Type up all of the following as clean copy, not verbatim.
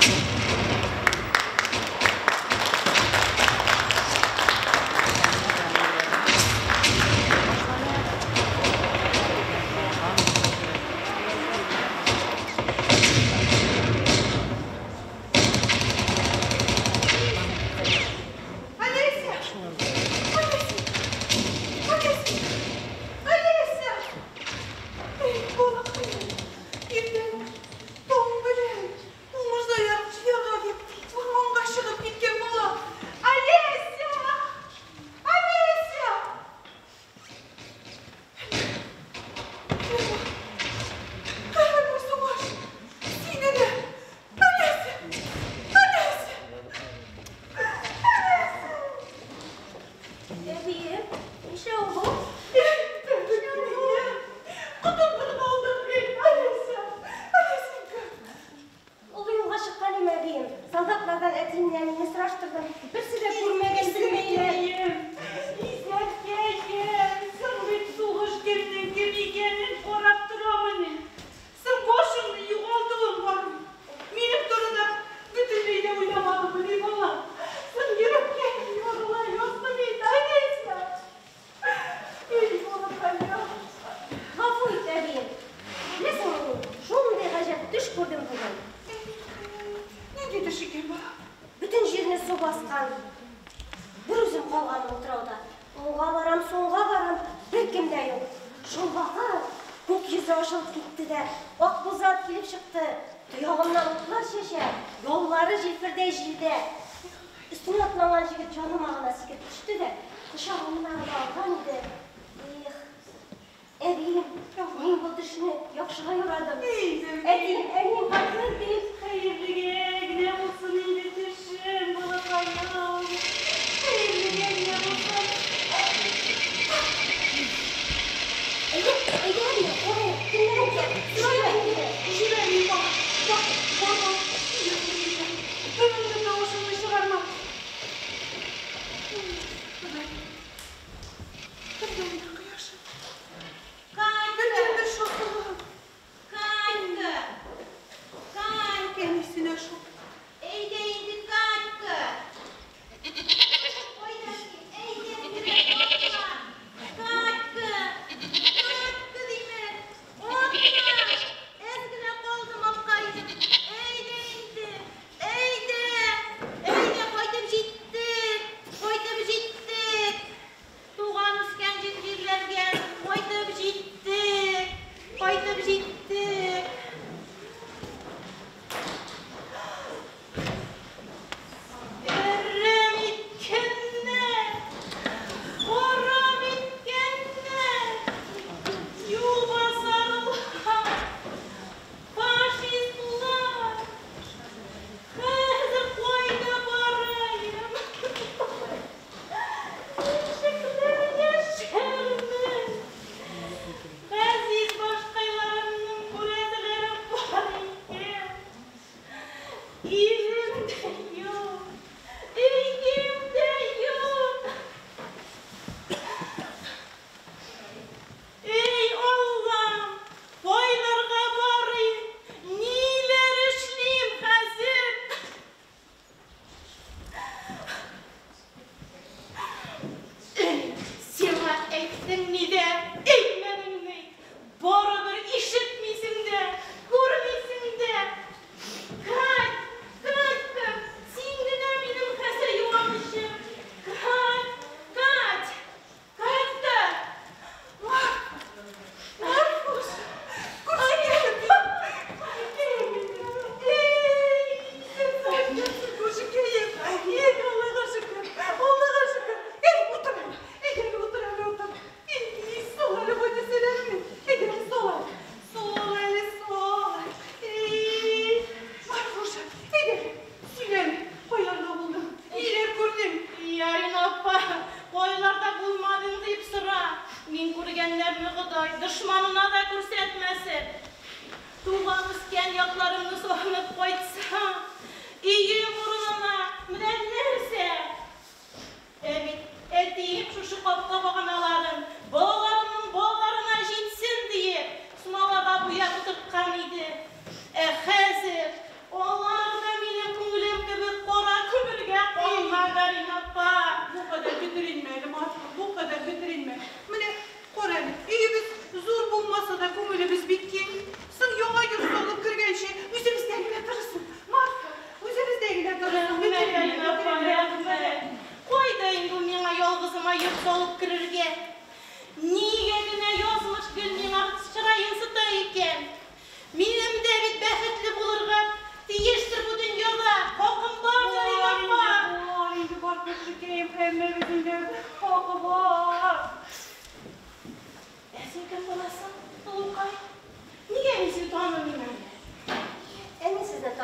Катька!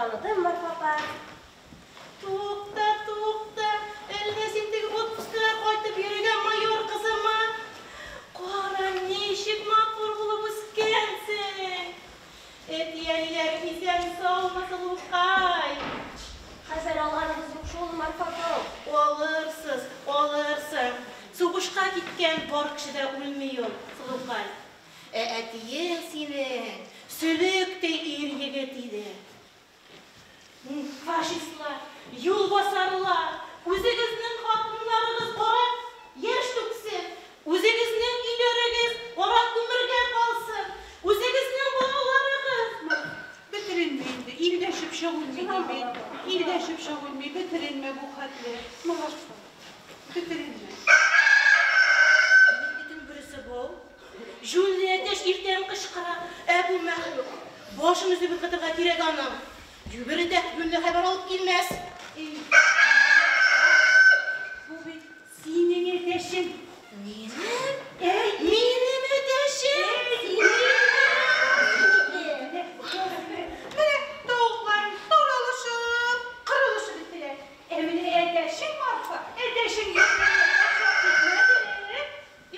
таныдым, Марфа апа. Тукта, тукта, әллә син теге отпускыга кайтып йөрегән майор кызымы? Кара, ничек матур булып үскәнсең! Әти-әниләрең исән-саумы, сылукай? Хәбәр алганыгыз юк шул, Марфа апа. Алырсыз, алырсың. Сугышка киткән бар кеше дә үлми ул, сылукай. Ә әтиең синең сөлектәй ир-егет иде. Фашистлар, юлбасарлар, үзегезнең хатыннарыгыз кара яшь түксен, үзегезнең өйләрегез кара күмергә калсын, үзегезнең балаларыгыз. Бетеренме инде, илдә чыпчык үлми ди бит. Илдә чыпчык үлми, бетеренме бу хәтле. Марфа, бетеренме. Нинди төн бүресе бу? Җүнле әтәч иртән кычкыра, ә бу мәхлук. Башын өзеп ыргытырга кирәк аның. Юбере дә юньле хәбәр алып килмәс. Бу бит синең әтәчең. Минем? Әй, Минем әтәчем! Менә тавыкларың таралышып, кырылышып беттеләр. Ә менә әтәчең, Марфа, әтәчең йөрәгемә китмәде.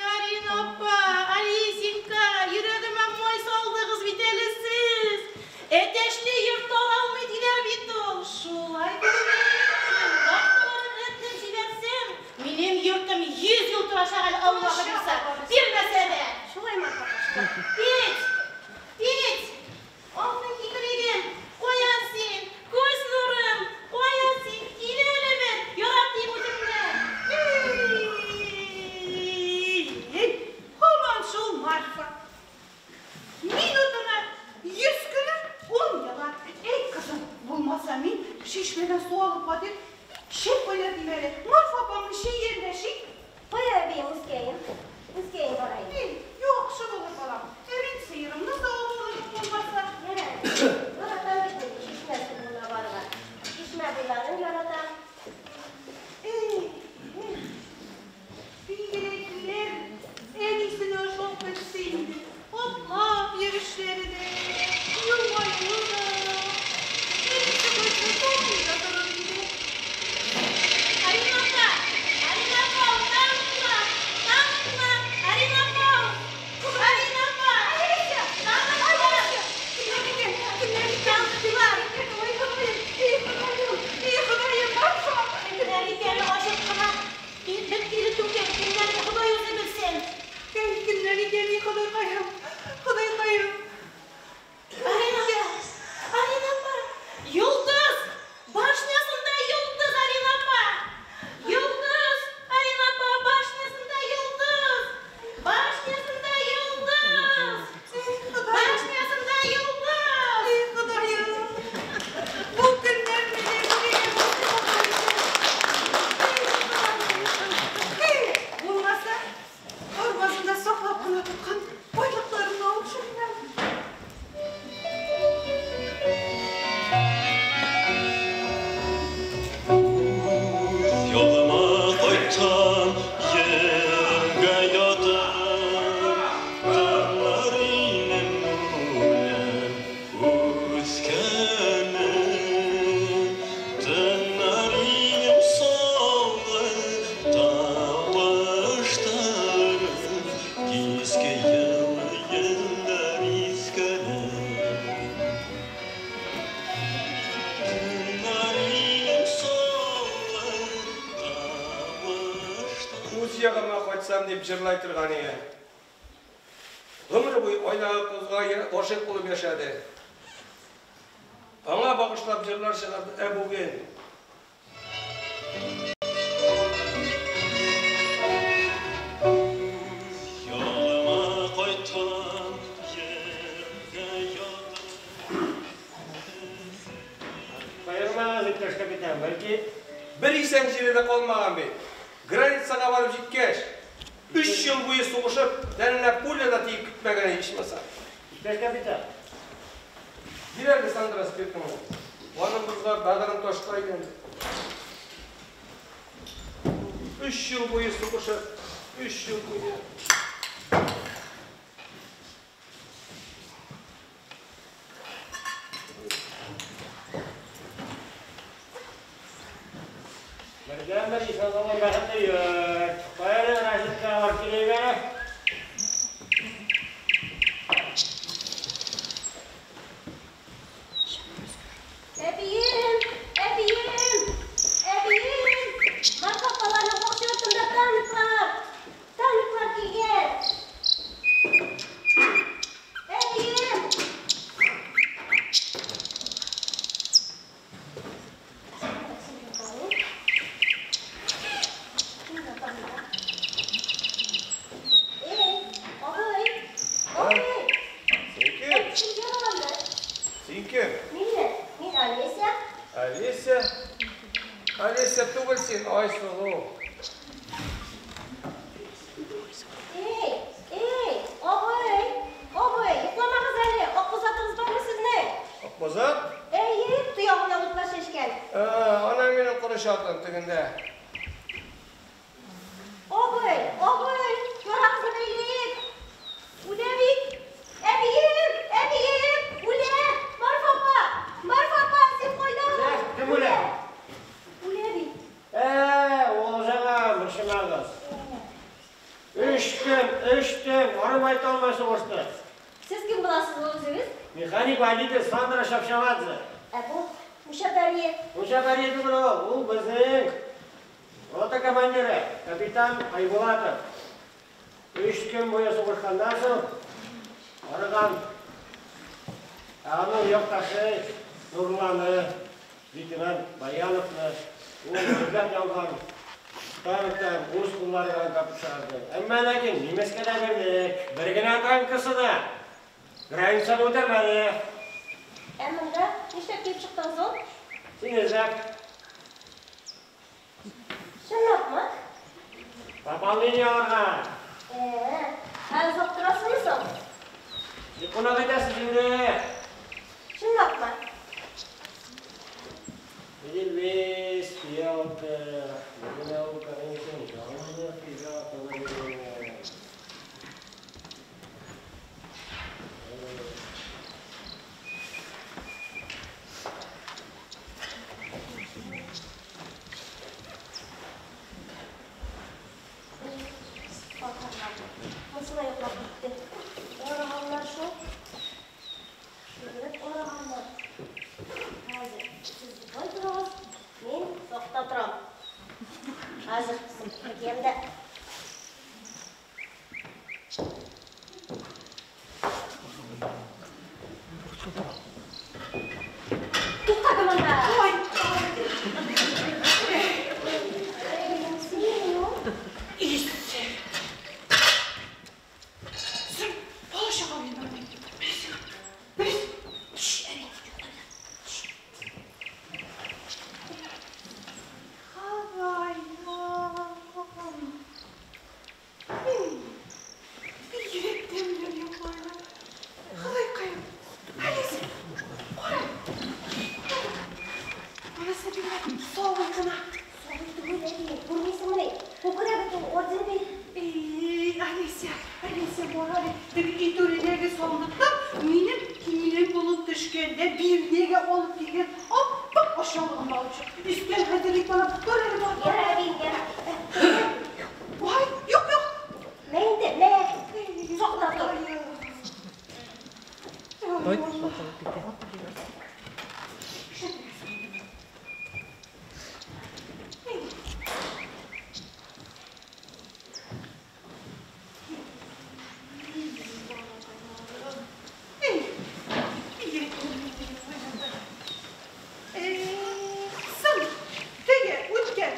Ярина апа, Алисенька, йөрәгемә май салдыгыз бит әле сез. Әтәчле йорт таралмый диләр бит ул. Шулай бит. Вахталарын рәттән җибәрсәң, минем йортым 100 ел торачак әле, Аллаһы бирсә. Бирмәсә дә. Шулай, Марфа апа, шулай. Петь! Петь! Алтын кикригем, каян син? Күз нурым, каян син? Кил әле бер, яратыйм үзеңне. Эй, һаман шул Марфа. Минутына 100 көлә, 10 ела. Әй, кызым, булмаса мин чишмәдән су алып кайтып, чәй кайнатыйм әле. Марфа апамның чәе әллә шик. Кая, әбием, үскәем? Үскәем барайым. Эй, яхшы булыр, балам. Ә мин сыерымны савып алырмын булмаса. Ярар, яратам бит мин чишмә суына барырга. Чишмә буйларын яратам. Эй, эй, бигрәкләр әнисенә ошап бетте инде. Атлап йөрешләре дә, елмаюы да. Әнисе кайтса, тапмый да торыр иде. Арина апа! Арина апа, танклар! Танклар! Арина апа! Арина апа! Олеся! Танклар! Олеся! Кемнәр икән? Кемнәр икән? Танклар! Кемнәр икән? Ой, Ходаем! Эй, Ходаем! Эй, Ходаем, Марфа! Кемнәр икәне ачык кына бер тире түгел, кемнәрне Ходай үзе белсен. Кемнәр икән, эй, Ходайкаем! Ходайкаем! Арина апа! Арина апа! Йолдыз! Башнясында йолдыз, Арина апа! Йолдыз! Арина апа, башнясында йолдыз! Башнясында йолдыз! Эй, Ходаем! Башнясында йолдыз! Эй, Ходаем! Бу көннәр мине күргән. Эй, булмаса, арбасында саклап кына тоткан байлыкларымны алып чыкты. Yoluma kaytan yerge yatan Tınlar inem ulem üskenem Tınlar inem sallı tavıştarım Giske yıl yeller iskenem Tınlar inem sallı tavıştarım Үз ягыма кайтсам дип җырлай торган иде. Гомере буе Айдагы кызга гашыйк булып яшәде. Аңа багышлап җырлар чыгарды, ә бүген Yoluma kaytan yerge yatan Каермагыз, иптәш капитан, бәлки бер исән җире дә калмаган бит. Границага барып җиткәч, 3 ел буе сугышып, тәненә пуля да тиеп китмәгән ичмаса. Иптәш капитан. Бир әле Сандра спиртыңны. Аның бозга бәгырем ташка әйләнде. 3 ел буе сугышып, 3 ел буе. Бердәнбер исән-сау бәхетле йорт. Кая разведка барып килик әле. Әбием, әбием, әбием! Марфа апаларның бакча йортында танклар! Танклар килгән! Әбием! Эй, абый, абый! Син кем? Кем яраланды? Син кем? Минме? Мин Олеся. Олеся? Олеся түгел син, Айсылу. Эй, эй, абый, абый, йокламагыз әле, акбузатыгыз бармы сезнең? Акбузат? Әйе, тоягына утлар чәчкән. Ана минем корыч атым тегендә. Абый, абый, ярагызны бәйлик. Үлә бит. Әбием, әбием, үлә. Марфа апа, Марфа апа, син кайда? Үлә, кем үлә? Үлә бит. Ул жаңа борчымагыз. Өч көн, өч төн арымай талмай сугышты. Сез кем буласыз үзегез? Механик водитель Сандра Шапшавадзе. Ә бу Муша пәрие. Муша пәрие түгел ул, ул безнең рота командиры, капитан Айбулатов. Өч көн буе сугышканнан соң арыган. Ә аның якташы Нурланы, лейтенант Баяновны ул гөрләп янган танктан үз куллары белән тартып чыгарды. Әмма ләкин немецкә дә бирдек. Бер генә танкысы да границаны үтәмәде. Ә монда нишләп килеп чыктыгыз ул? Син эзләп. Чынлапмы? Пополнение алырга. Ә озак торасызмы соң? Син кунак итәсез инде. Чынлапмы? Эдельвейс, фиалка, бер генә ул кәрәк җанлы фиалка. Монысы да йоклап китте. Арыганнар шул. Шүрләп арыганнар. Хәзер сез йоклый торыгыз, мин сакта торам. Хәзер киям дә. Тукта, команда! Ой, Исе. Син бала чага уйнамый. Шш, әби, Ходаем. Бигрәк тәмле йоклыйлар. Ходай-каем. Алиса, кара. Монысы бигрәк сабый гына. Сабый түгел, әби, күрмисеңмени? Күкрәк бит ул, орден бит. Эй, Алисия, Алисия, бар әле. Теге өй түрендәге сандыктан минем килен булып төшкәндә бирнәгә алып килгән ап-ак ашъяулыгымны алып чык. Өстәл хәзерлик балам. Бар әле, бар. Яра, әби, яра. Ой, юк, юк. Мә инде, мә. Сакта тор. Ой, Соң, теге үткән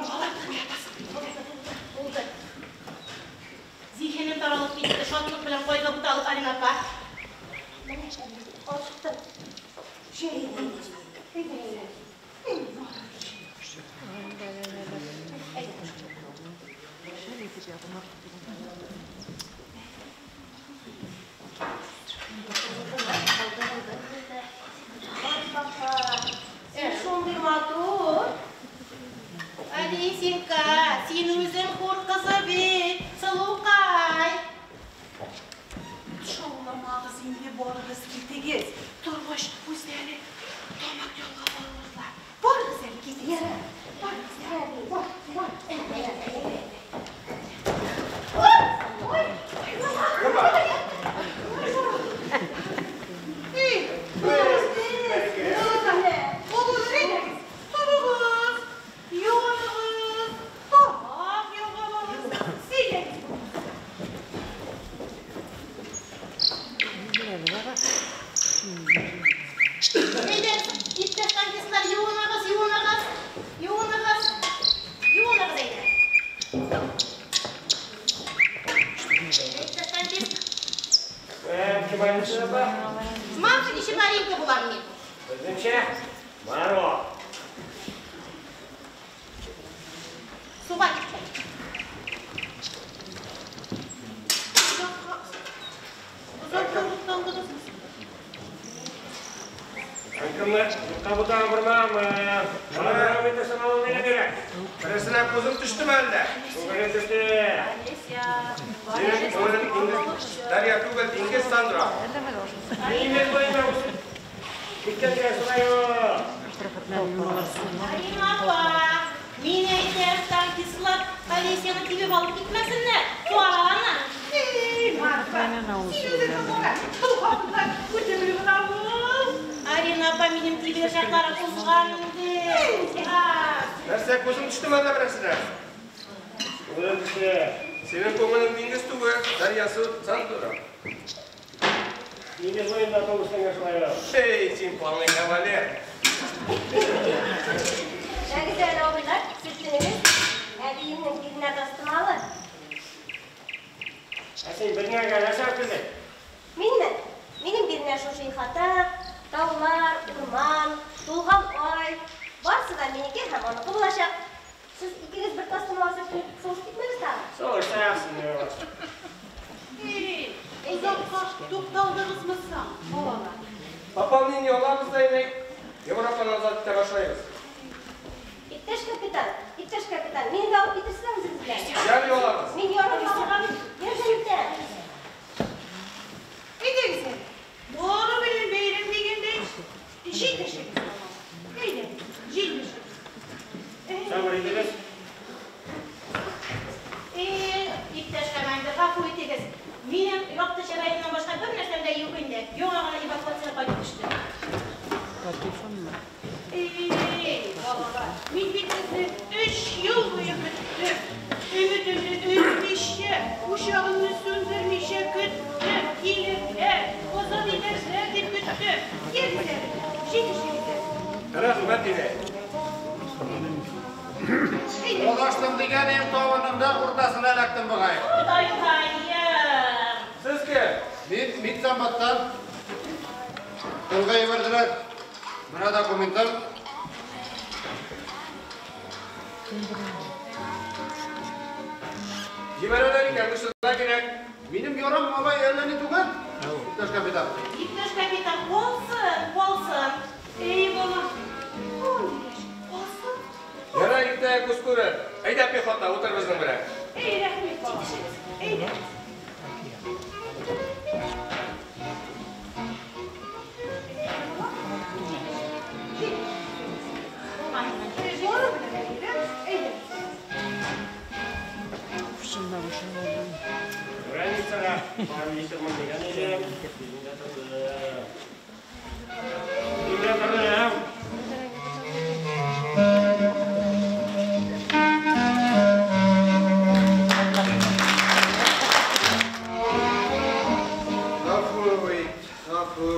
Бала, уятасың. Булды. Зиһенем таралып китте, шатлык белән кайгы буталып, Арина апа. Менә, ачыктым. Син шундый матур. Алисенька, син үзең хур кызы бит, сылукай. Шауламагыз инде, барыгыз китегез. Торгач үзләре тамак ялгап алырлар. Барыгыз әле китегез. Барыгыз әле. Бар, бар. Ой, ой, ой. Торыгыз, юыныгыз, тамак ялгап алыгыз. Сөйләгез. Әйдәгез, иптәш танкистлар, юыныгыз, юыныгыз, юыныгыз, юыныгыз әйдә. Иптәш танкист, Кем Алиса апа? Марфа Нечипоренко булам мин. Безнеңчә, Маро. Суга киттем. Озакка тукталдыгызмы? Кемне юкка бутагы бормамы? Мана итәсең алын нигә кирәк? Берсенә күзең төштеме әллә? Күңелем төште. Олеся, Синең күңелең диңгез, дәрья түгел, диңгез Сандра. Диңгез буенда үсеп киткәнгә шулай ул. Арина апа, мин әйтәм, танкистлар Олесяны тибеп алып китмәсеннәр. Куа аны. Эй, Марфа, син үзең кызга, тол хатыннар үтемле генә бул. Арина апа, минем тибер чакларым узган инде. Узган. Нәрсә, күзең төштеме әллә берәрсенә? Күңелем төште. Синең күңелең диңгез түгел, дәрьясы Сандра. Диңгез буенда туып үскәнгә шулай ул. Эй, син полный кавалер. Әгез әле, абыйлар, сөртенегез. Әбиемнең бирнә тастымалы. Ә син бирнәгә нәрсә алып килдең? Минме? Минем бирнә шушы ихата, таулар, урман, тулган ай. Барысы да минеке һәм аныкы булачак. Сез икегез бер тастымал сөртенеп сугышып китмәгез тагы. Сугышсак, син Эй, озакка тукталдыгызмы соң, балалар? Пополнение алабыз да инде, Европаны азат итә башлыйбыз. Иптәш капитан, иптәш капитан, мине дә алып китерсезме үзегез белән? Ярый алабыз. Мин ярым балага бит ярдәм итәм. Әйдәгез әле. Бары белән бәйрәм дигәндәй, җитешегез, балалар. Әйдәгез, җитешегез. Сабыр итегез. Иптәш командир, гафу итегез. Минем якты чыраемнан башка бер нәрсәм дә юк инде. Яңа гына эвакуация кайтып төштем. Эй, балалар, мин бит сезне 3 ел буе көттем. Өметемне өзмичә, учагымны сүндермичә көттем. Килерләр, азат итәрләр дип көттем. Ягез әле, җитешегез әле. Рәхмәт инде. Адаштым дигән ем тавының да уртасына эләктем бугай. Ходай-хаем. Сез кем? Мин медсанбаттан. Тылга җибәрделәр. Менә документлар. Җибәрәләр икән, шунда кирәк. Минем ярам алай әллә ни түгел. Иптәш капитан. Иптәш капитан, калсын, калсын. Эй, балам, ун яшь, калсын. Ярар, иртәгә күз күрер. Әйдә, пехота, утыр безнең белән. Эй, рәхмәт, балам. Әйдә. Бары белән бәйрәм, әйдә. Границага барып җитермен дигән идем. Димдә торды. Димдә торды. Гафу ит, гафу.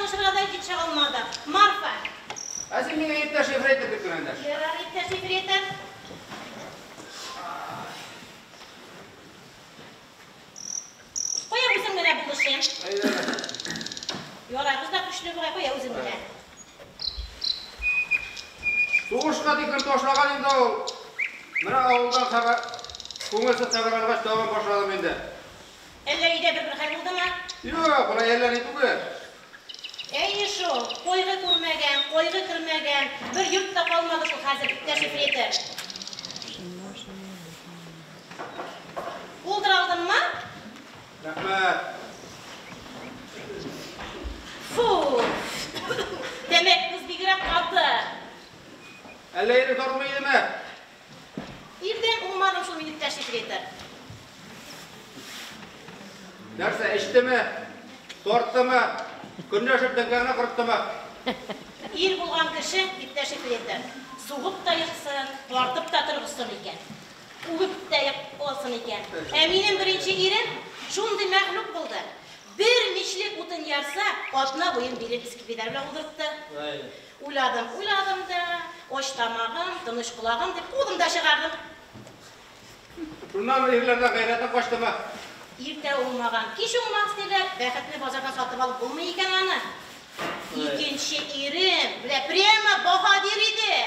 Танышырга да җитешә алмадык. Марфа. Ә син миңа иптәш ефрейтор дип кенә эндәш. Ярар, иптәш ефрейтор. Кая үзем генә булышыйм. Ярабыз да көчле бугай, кая үзем генә. Сугышка тиклем ташлаган инде ул. Менә авылдан хәбәр, күңелсез хәбәр алгач тагын башладым инде. Әллә өйдә бер-бер хәл булдымы? Юк, болай әллә ни түгел. Әйе шул, кайгы күрмәгән, кайгы кермәгән, бер йорт та калмады шул хәзер, иптәш ефрейтор. Булдыра алдыңмы? Рәхмәт. Фу! Тәмәкебез бигрәк каты. Әллә ире тартмый идеме? Ирдән уңмадым шул мин, иптәш ефрейтор. Нәрсә, эчтеме? Тарттымы? Көнләшеп дәңгәңне корттымы? Ир булган кеше, иптәш ефрейтор, сугып та ексын, тартып та торгызсын икән. Үбеп тә алсын икән. Ә минем беренче ирем шундый мәхлук булды. Бер мичлек утын ярса, атна буен билен искепидар белән удыртты. Уйладым, уйладым да, ач тамагым, тыныч колагым дип кудым да чыгардым. Шуннан ирләрдән гайрәтең качтымы? Иртә уңмаган, кич уңмас диләр, бәхетне базардан сатып алып булмый икән аны. Икенче ирем, белә, прямо баһадир иде.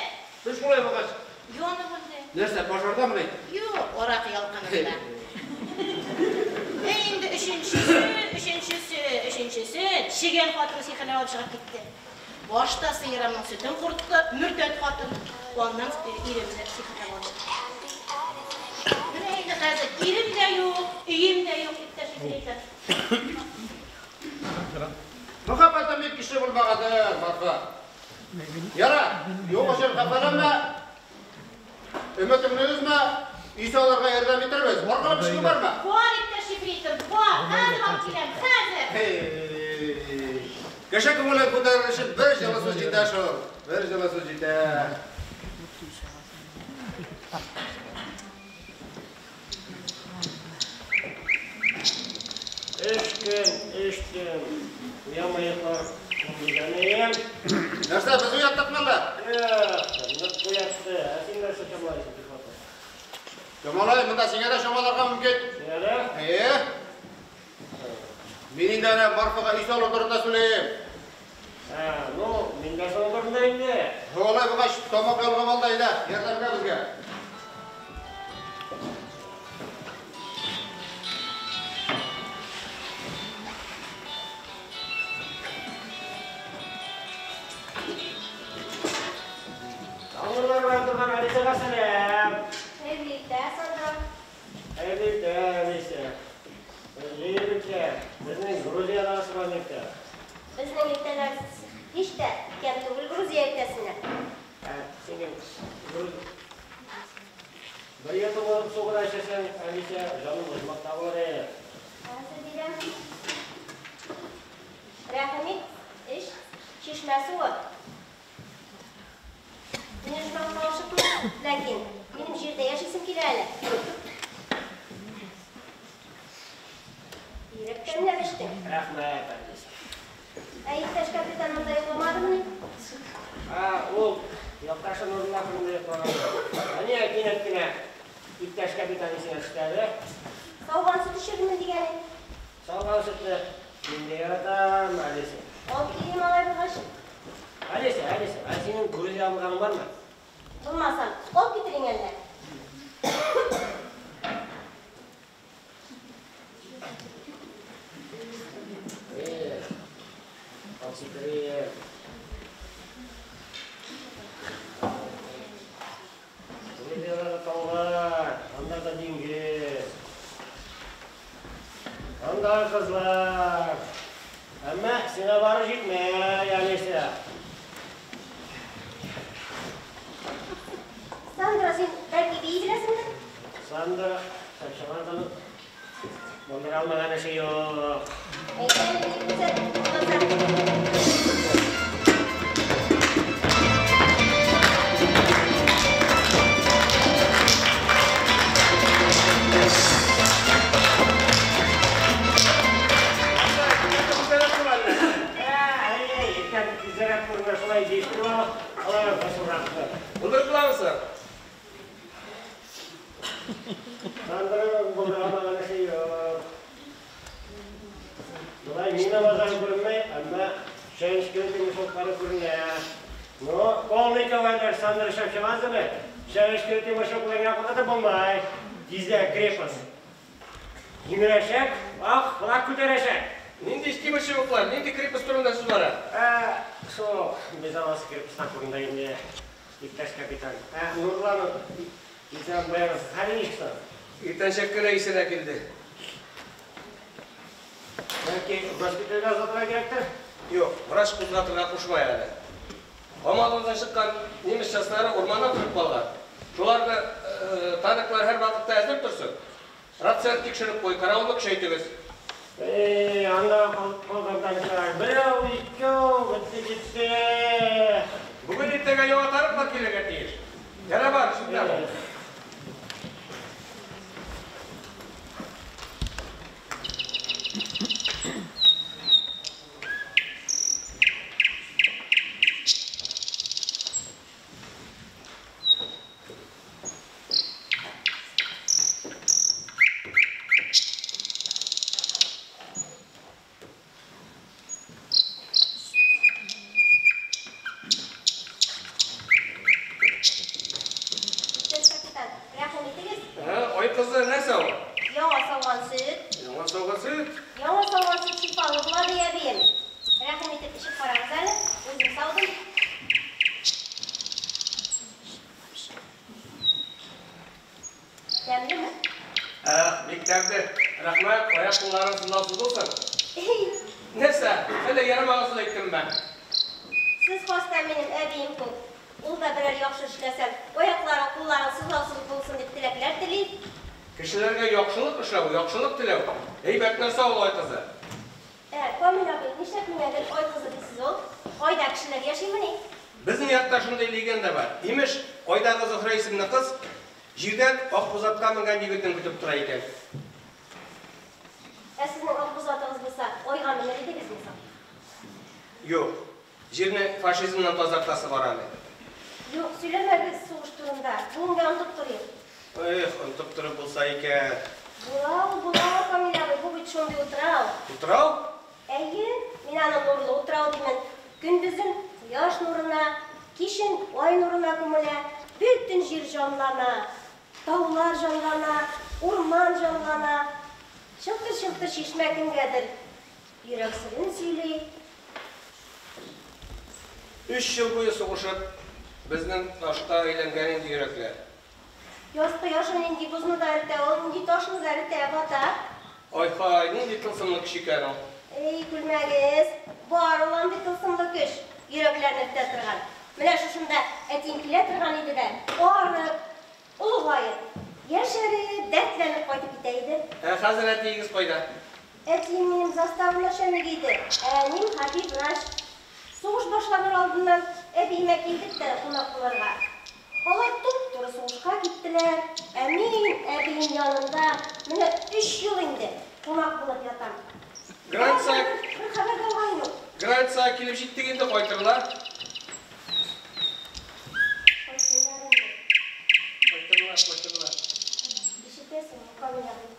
Сез шулай булгач. Янып үлде. Нәрсә, пожардамы ни? Юк, аракы ялкынында. Ә инде өченчесе, өченчесе, өченчесе чегән хатын сихерләп алып чыгып китте. Башта сыерымның сөтен куртты, мөртәт хатын, аннан иремне сихерләп алып чыкты. Менә инде хәзер ирем дә юк, өем дә юк, иптәш ефрейтор. Мәхәббәтем бик көчле булмагандыр, Марфа. Яра, юк өчен хафаланма. Өметеңне өзмә, өй салырга ярдәм итербез. Аркылы пычкы бармы? Бар, иптәш ефрейтор, бар. Хәзер алып киләм, хәзер. Кеше күңелен күтәрер өчен бер җылы сүз җитә шул. Бер җылы сүз җитә. Өч көн, өч төн. Уянмай йоклар дигәнем. Нәрсә, без уяттыкмы әллә? Юк, нык уятты. Ә син нәрсә чамалайсың, пехота? Чамалай, монда сиңа да чамаларга мөмкин. Сиңа да? Әйе. Мин инде әнә Марфага өй салу турында сөйлим. Ә, ну, мин дә шуның турында инде. Алай булгач, тамак ялгап ал да әйдә, ярдәмгә безгә. Тамырлар белән торган Алисәгә сәлам. Хәерле иртә, Сандра. Хәерле иртә, Алисә. Хәерле иртә. Безнең Грузиядагы сыман иртә. Безнең иртәләр һич тә ким түгел Грузия иртәсеннән. Ә, синең бер йотым су гына эчәсең, Алисә, җаның оҗмахта булыр әле. Хәзер бирәм. Рәхим ит, эч, чишмә суы. Мин оҗмахка ашыкмыйм, ләкин минем җирдә яшисем килә әле. Бигрәк тәмләп эчтең. Рәхмәт, Алисә. Ә иптәш капитан монда йокламадымыни? Ә, ул якташы Нурулла турында йоклаган. Әни кинәт кенә иптәш капитан исенә төште әле. Сауган сөт эчермен дигәне. Сауган сөтне мин дә яратам, Алисә. Алып килим алай булгач. Алисә, Алисә, ә синең Грузия алганың бармы? Булмасам, алып китериң әллә. Эх, алып китерим. Грузиядагы таулар, анда да диңгез. Анда кызлар. Әмма сиңа барып җитмәй, Алисә. Сандра, син бәлки бии беләсеңдер? Сандра, чыгардым. Булдыра алмаган эше юк. Әйдә әле, биеп күрсәт, булмаса. басуракны. Булдырып буламы? Сандырның булдыра алмаган эше юк. Болай мина базары күренмәй, әмма чәнечкеле тимерчыбыклары күренә. Ну, полный командир Сандыр эшләп чыгасыңмы? Чәнечкеле тимерчыбыкларга куркытып булмай. Тиздән крепость җимерәчәк, ак флаг күтәрәчәк. Нинди тимерчыбыклар, нинди крепость турында сүз бара? Ә, шул без аласы крепостьлар турында инде, иптәш капитан. Ә, Нурлан исән баягы хәле ничек соң? Иртәнчәк кенә исенә килде. Бәлки госпитальгә озатырга кирәктер? Юк, врач кузгатырга кушмай әле. Камалудан чыккан немец частьлары урманнан торып калган. Шуларны танклар һәр вакытта әзер торсын. Рацияны тикшереп куй, каравылны көчәйтегез. Эй, анда калган танклар берәү, икәү, бетте китте. Бүген иртәгә яңа танклар килергә тиеш. Яра бар, шунда бул. Иптәш капитан, рәхим итегез. Ай кызы, нәрсә ул? Яңа сауган сөт. Яңа сауган сөт. Яңа сауган сөт шифалы була, ди әбием. Рәхим итеп эчеп карагыз әле. Үзем саудым. Тәмлеме? Ах, бик тәмле. Рәхмәт, аяк кулларың сызлаусыз булсын. Нәрсә, әллә ярамаган сүз әйттемме? Сез хаста минем әбием күк. Ул да берәр яхшы эшләсәм, аякларың, кулларың сызлаусыз булсын дип теләкләр тели. Кешеләргә яхшылык эшләү, яхшылык теләү. Әйбәт нәрсә ул, ай кызы. Ә, Камил абый, нишләп миңа гел ай кызы дисез ул? Айда кешеләр яшимени? Безнең якта шундый легенда бар. Имеш, айдагы Зөһрә исемле кыз җирдән Акбузатка менгән егетен көтеп тора икән. Ә сезнең Акбузатыгыз булса, айга менер идегезме соң? Юк. Җирне фашизмнан тазартасы бар әле. Юк, сөйләмәгез сугыш турында. Бүгенгә онытып торыйк. Эх, онытып торып булса икән. Була ул, була, Камил абый, бу бит шундый утрау. Утрау? Әйе, мин аны нурлы утрау димен. Көндезен кояш нурына, кичен ай нурына күмелә, бөтен җир җанлана. Таулар җанлана, урман җанлана. Чылтыр-чылтыр чишмә кемгәдер йөрәк серен сөйли. Өч ел буе сугышып, безнең ташка әйләнгән инде йөрәкләр. Яз кояшы нинди бозны да эретә, ул нинди ташны да эретә, бата. Ай-һай, нинди тылсымлы көч икән ул. Эй, көлмәгез, бар ул андый тылсымлы көч, йөрәкләрне эретә торган. Менә шушында әтием килә торган иде дә, арып, олыгаеп, яшәреп, дәртләнеп кайтып китә иде. Ә хәзер әтиегез кайда? Әтием минем застава начальнигы иде, ә әнием хәрби врач. Сугыш башланыр алдыннан әбиемә килдек тә кунак булырга. Алар туп-туры сугышка киттеләр, ә мин әбием янында менә өч ел инде кунак булып ятам. Граница Бер хәбәр дә алган юк. Границага килеп җиттек инде, кайтырлар. Кайтсыннар инде. Кайтырлар, кайтырлар. Ишетәсеңме, Камил абый?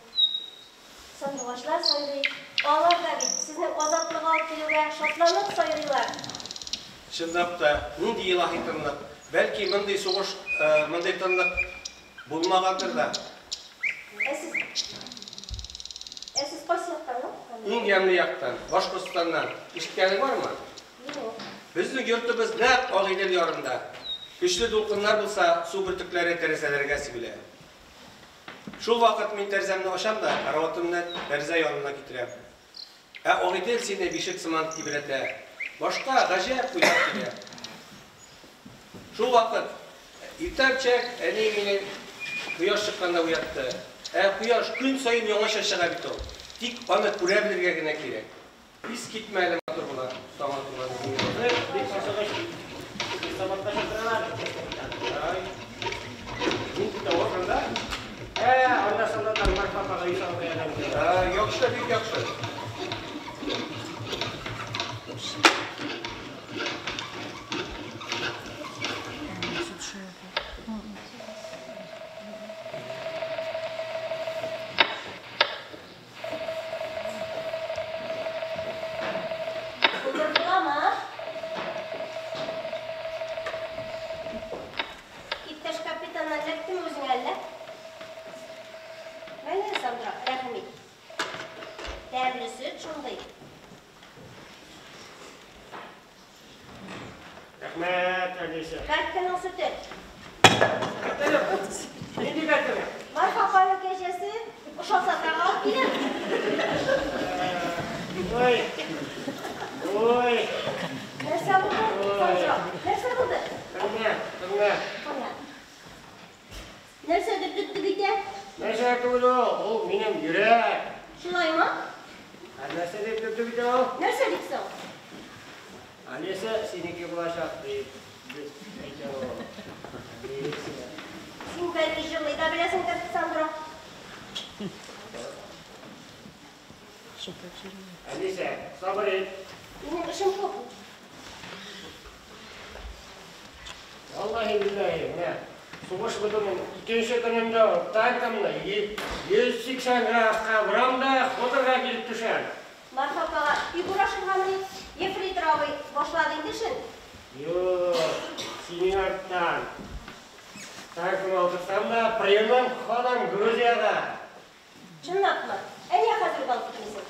Сандугачлар сайрый. Алар да бит сезнең азатлык алып килүгә шатланып сайрыйлар. Чынлап та, нинди илаһи тынлык. Бәлки мондый сугыш, мондый тынлык булмагандыр да. Ә сез Ә сез кайсы яктан ул? Иң ямьле яктан, Башкортстаннан. Ишеткәнең бармы? Юк. Безнең йортыбыз нәкъ Агыйдел ярында. Көчле дулкыннар булса, су бөртекләре тәрәзәләргә сибелә. Шул вакыт мин тәрәзәмне ачам да, караватымны тәрәзә янына китерәм. Ә Агыйдел сине бишек сыман тибрәтә. Башка гаҗәп уйлар килә. Шул вакыт иртәнчәк әни мине кояш чыкканда уятты. Ә кояш көн саен яңача чыга бит ул. Тик аны күрә белергә генә кирәк. Искитмәле матур була таң атуга. Бик ашыгыч. Сабакта чакыралар. Ай. Нинди тавыш анда? Анда солдатлар Марфа апага өй салырга ярдәм итәләр. Яхшы, бик яхшы. сөте. Нинди кәтеме? Марфа апаның кәҗәсе ошаса тагы алып киләм. Ой. Ой. Нәрсә булды, Сандро? Нәрсә булды? Тыңла, тыңла. Кая? Нәрсә дөп-дөп итә? Нәрсә түгел ул, ул минем йөрәк. Шулаймы? Ә нәрсә дип дөп-дөп итә ул? Нәрсә дип соң? Алиса синеке булачак дип әйтә ул. Алиса. Син бәлки җырлый да беләсеңдер, Сандро. Алиса, сабыр ит. Минем эшем күп. Валлаһи билләһи, менә сугыш бетүнең икенче көнендә үк танкымны 180 градуска борам да хуторга килеп төшәм. Марфа апага фигурашыргамыни? Ефрейтор абый башлады инде эшен. Юк, синең арттан. Танкымны утыртсам да, прямым ходом Грузиягә. Чынлапмы? Ә нигә хәзер үк алып китмисең?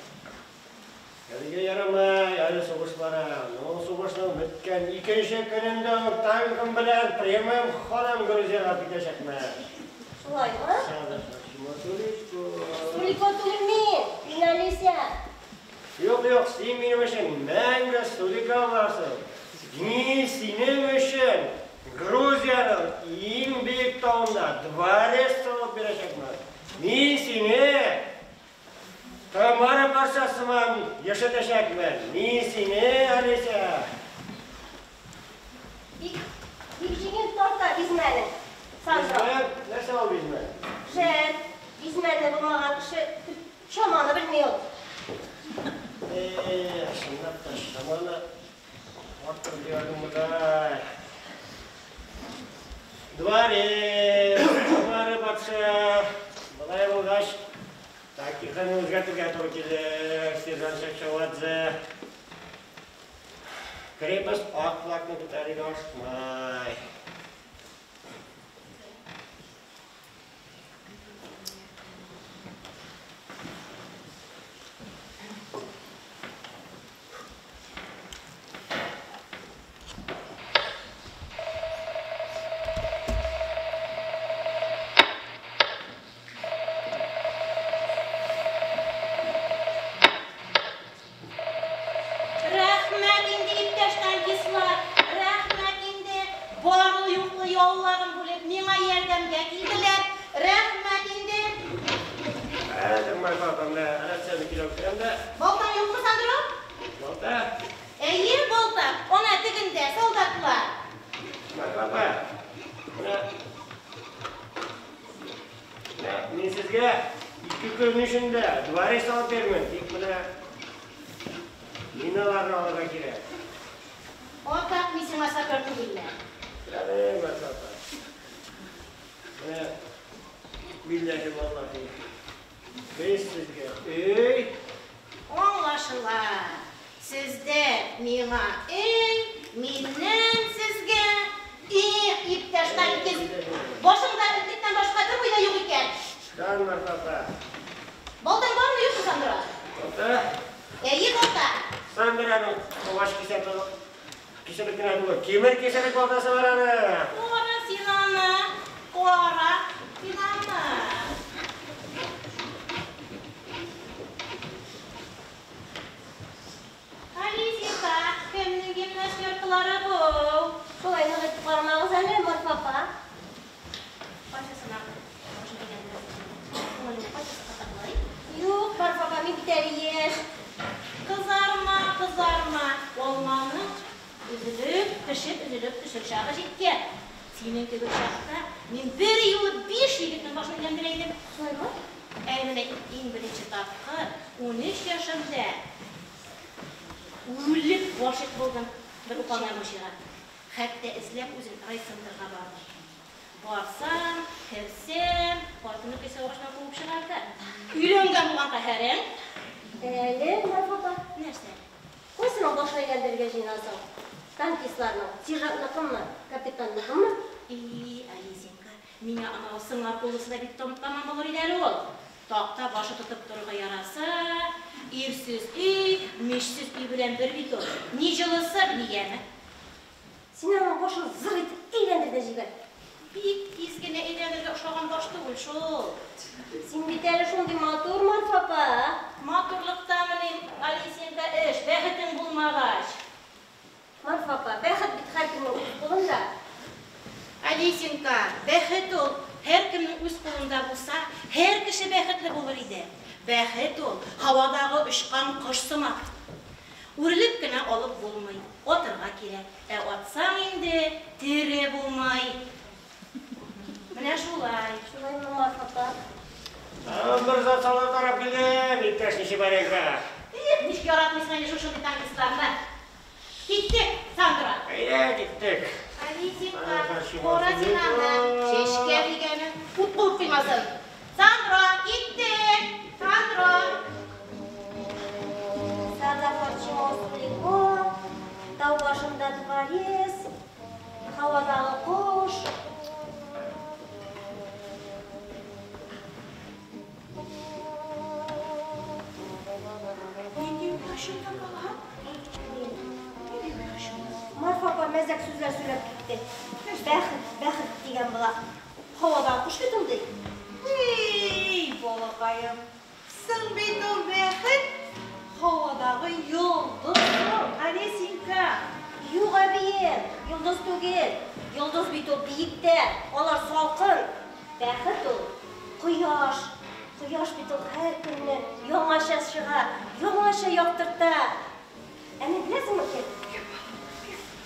Әлегә ярамый, әле сугыш бара. Ну, сугышның беткән икенче көнендә үк танкым белән прямым ходом Грузиягә китәчәкмен. Шулаймы? Сулико. Сулико түгел мин, мин Алисә. Юк, юк, син минем өчен мәңге Сулико буласың. Мин синең өчен Грузиянең иң биек тавында дворец салып бирәчәкмен. Мин сине Тамара патшасыман яшәтәчәкмен. Мин сине, Алиса. Бик, бик җиңел тарта бизмәнең, Сандро. Бизмән, нәрсә ул бизмән? Жәл, бизмәне булмаган кеше төп чаманы белми ул. Эх, чынлап та чаманы арттырып җибәрдем бугай. Дворец, Тамара патша. Болай булгач, тактиканы үзгәртергә туры килер, сержант Чавчавадзе. Крепость ак флагны күтәрергә ашыкмай. Рәхмәт инде, иптәш танкистлар, рәхмәт инде. Барлы-юклы ялларын бүлеп, миңа ярдәмгә килделәр. Рәхмәт инде. Әле Марфа апа, менә рацияне килеп керәм дә. Балтаң юкмы, Сандро? Балта. Әйе, балта. Ана тегендә, солдатлар. Марфа апа, менә мин сезгә ике көн эчендә дворец алып бирмен. Тик менә миналарны алырга кирәк. Атак, мин сиңа сапер түгелмен. Әле, Марфа апа. Менә билләһи валлаһи. Без сезгә өй. Аңлашыла. Сездә миңа өй, миннән сезгә эх, иптәш танкист. Башыңда этлектән башка бер уй да юк икән. Дан, Марфа апа. Балтаң бармы, юкмы, Сандро? Балта. Әйе, балта. Сандраның агач кисәтү кисәтеп кенә түгел, тимер кисәтеп балтасы бар аны. Кара син аны, кара син аны. Алисенька, кемнең гимнастеркалары бу? Шулай нык итеп карамагыз әле, Марфа апа. Кайсысына? Башын әйләндерәсең. Күңелеңә кайсысы кытыклый? Юк, Марфа апа, мин бит әле яшь. Кызарма, кызарма. Алманың өзелеп, пешеп, өзелеп төшер чагы җиткән. Синең кебек чакта мин бер юлы 5 егетнең башын әйләндерә идем. Шулаймы? Ә менә иң беренче тапкыр 13 яшемдә үлеп гашыйк булдым бер уполномоченныйга. Хәтта эзләп үзен райцентрга бардым. Барсам, керсәм, хатыны кесә агачыннан куып чыгарды. Өйләнгән булган каһәрең. Әле, Марфа апа. Нәрсә? Кайсының башын әйләндерергә җыенасың? Танкистларның, сержантныкымы, капитанныкымы? И, Алисенька, миңа анау сыңар куллысы да бик тамам булыр иде әле ул. Такта башы тотып торырга яраса, ирсез өй, мичсез өй белән бер бит ул. Ни җылысы, ни яме. Син аның башын зыр итеп Әйләндер дә җибәр. Бик тиз генә әйләнергә охшаган баш түгел шул. Син бит әле шундый матур, Марфа апа. Матурлыктамыни, Алисенька, эш, бәхетең булмагач. Марфа апа, бәхет бит һәркемнең үз кулында. Алисенька, бәхет ул һәркемнең үз кулында булса, һәр кеше бәхетле булыр иде. Бәхет ул һавадагы очкан кош сымак. Үрелеп кенә алып булмый, атырга кирәк. Ә атсаң инде тере булмый. Менә шулай. Шулаймы, Марфа апа? Тагын бер зат салып тарап килдем, иптәш Нечипаренко. Эх, ничек яратмыйсың инде шушындый танкистларны. Киттек, Сандра. Әйдә, киттек. Алисенька, кара син аны, чәчкә дигәне ут булып куймасын. Сандра, киттек. Сандра. Сада Форчимо Сулико, тау башында дворец, һавадагы кош. Нинди уйга чумдың, балам? Нинди уйга чумдың? Марфа апа мәзәк сүзләр сөйләп китте. Бәхет, бәхет дигән була. Һавадагы кош бит ул ди. Эй, балакаем, соң бит ул бәхет һавадагы йолдыз ул, Олесенька. Юк, әбием, йолдыз түгел. Йолдыз бит ул биектә, алар салкын. Бәхет ул кояш. Кояш бит ул һәр көнне яңача чыга, яңача яктырта. Ә мин беләсеңме кем?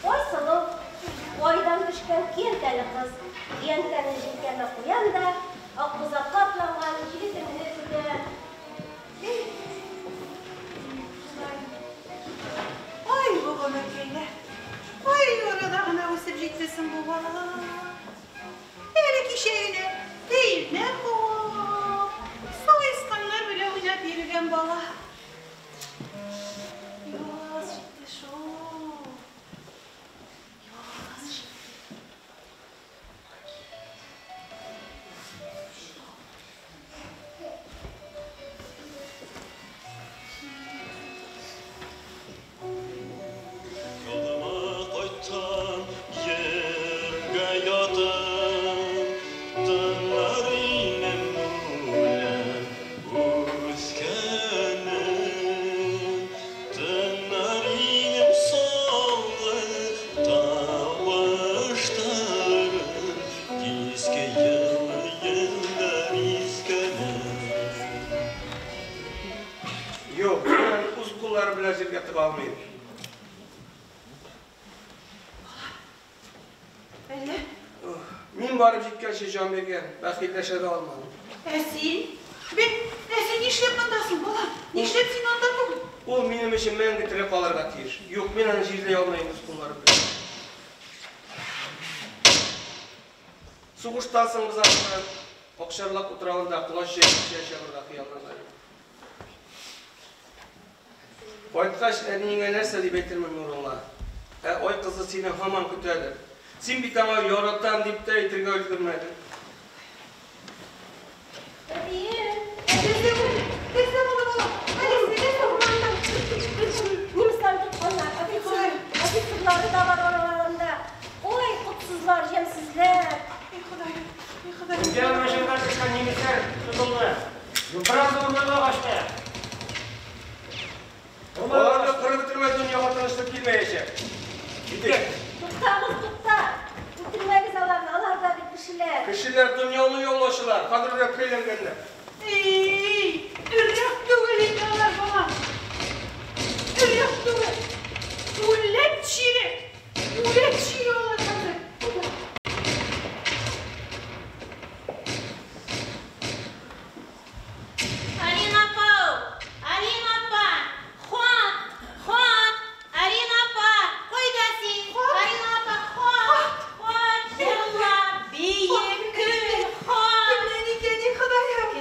Айсылу, айдан төшкән көянтәле кыз. Көянтәне җилкәмә куям да, акбүзатка атланган егетемне көтәм. Ай, бу гомеркәйләр. Кай арада гына үсеп җитте соң бу бала? Әле кичә генә тәймә куып, саесканнар белән уйнап йөргән бала. Яз җитте шул. Яз җитте. Юлыма кайткан җиргә ятып, тыңлар инем үлән үскәнен. Тыңлар инем соңгы тавышларын, кичке ел-еллар искәнен. Юк, мин аны үз кулларым белән җиргә тыга алмыйм. Әллә? Мин барып җиткәнче җан биргән, бәхилләшә дә алмадым. Ә син? Бе, ә син нишләп мондасың, балам? Нишләп син анда түгел? Ул минем өчен мәңге тере калырга тиеш. Юк, мин аны җирли алмыйм үз кулларым белән. Сугыштан соң без аны Акчарлак утравында колач җәеп печән чабырга хыяллана идек. Кайткач, әниеңә нәрсә дип әйтермен, Нурулла? Ә ай кызы сине һаман көтәдер. Син бит аңа яратам дип тә әйтергә өлгермәдең. Әбием, Нәрсә булды? Нәрсә булды, балам? Алиса, нәрсә булды? урманнан немецлар тотканнар, офицер, офицерлары да бар араларында. Ой, котсызлар, җәмсезләр. Эй, Ходаем, эй, Ходаем. Үткән машинага төшкән немецләр тотылды. Бераз урманга качты. Урманга Аларны качты. кырып бетермәй дөньяга тынычлык килмәячәк. Китик. Туктагыз, тукта. Үтермәгез аларны, алар да бит кешеләр. Кешеләр дөньяны яулаучылар, хәзер өрәккә әйләнгәннәр. Эй, өрәк түгел инде алар, балам. Өрәк түгел. Үләт чире. Үләт чире алар хәзер. Алина апа, Алина апа, хат, хат, Алина апа, кайда син? Алина апа, хат, хат, җырла, бие, көл, хат. Кемнән икән, эй, Ходаем?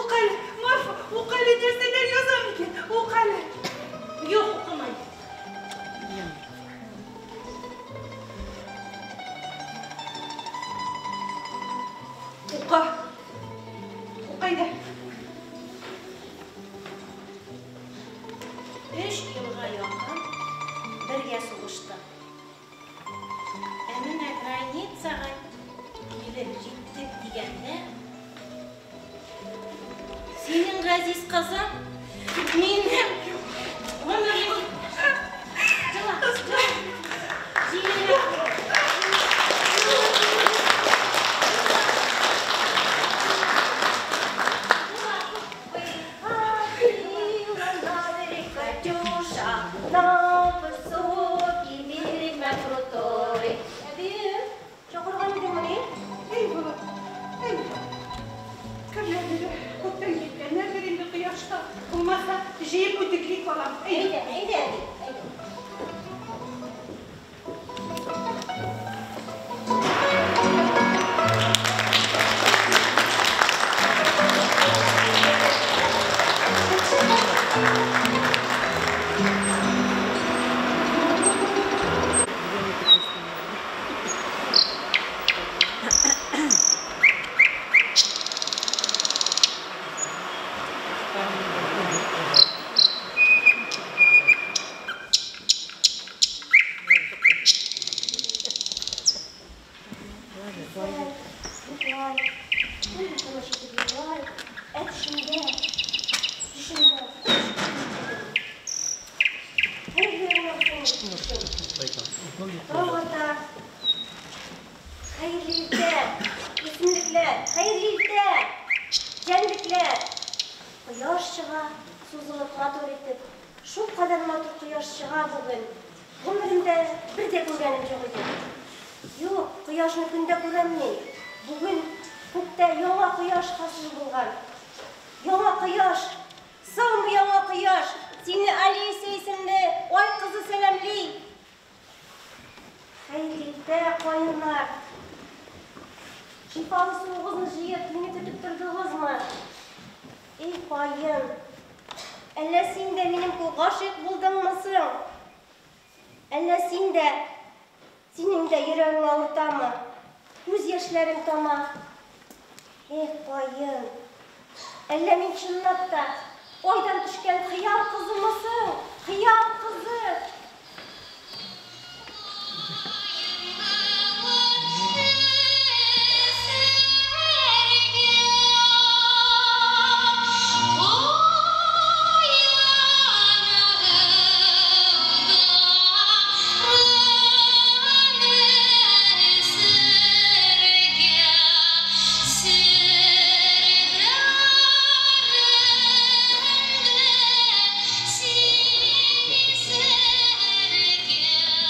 Укы әле, Марфа, укы әле, нәрсәләр язам икән? Укы әле. Юк, укымыйм. Укы. Укы әйдә. Өч елга якын бергә сугыштык. Ә менә границага килеп җиттек дигәндә, синең газиз кызың минем гомерлек. Җыла, җыла. Җиләк. Выходила на берег Катюша, на высокий берег, на крутой. Әбием, чакырган идеңмени? Әй, балам, әй. Керләрне дә күптән кипкәннәрдер инде кояшта. Булмаса, җыеп үтүклик, балам. Әйдә. Әйдә, әйдә, әби, әйдә. Йоклай, йоклай, тыныч итеп йоклай, ә төшендә, төшендә хуш Хәерле генә булсын төшең. Таң ата, хәерле иртә, үсемлекләр, хәерле иртә, җәнлекләр. Кояш чыга, сузылып матур итеп. Шулкадәр матур кояш чыга бүген. Гомеремдә бер дә күргәнем юк иде. Юк, кояшны көндә күрәм мин. Бүген күктә яңа кояш хасил булган. Яңа кояш! Саумы, яңа кояш! Сине Олеся исемле ай кызы сәламли. Хәерле иртә, каеннар! Шифалы суыгызны җыеп, мине көтеп тордыгызмы? Эй, каен! Әллә син дә минем кебек гашыйк булдыңмы соң? Әллә син дә, синең дә йөрәгең авыртамы? Күз яшьләрең тама? Эх, каен! Әллә мин чынлап та айдан төшкән хыял кызымы соң? Хыял кызы!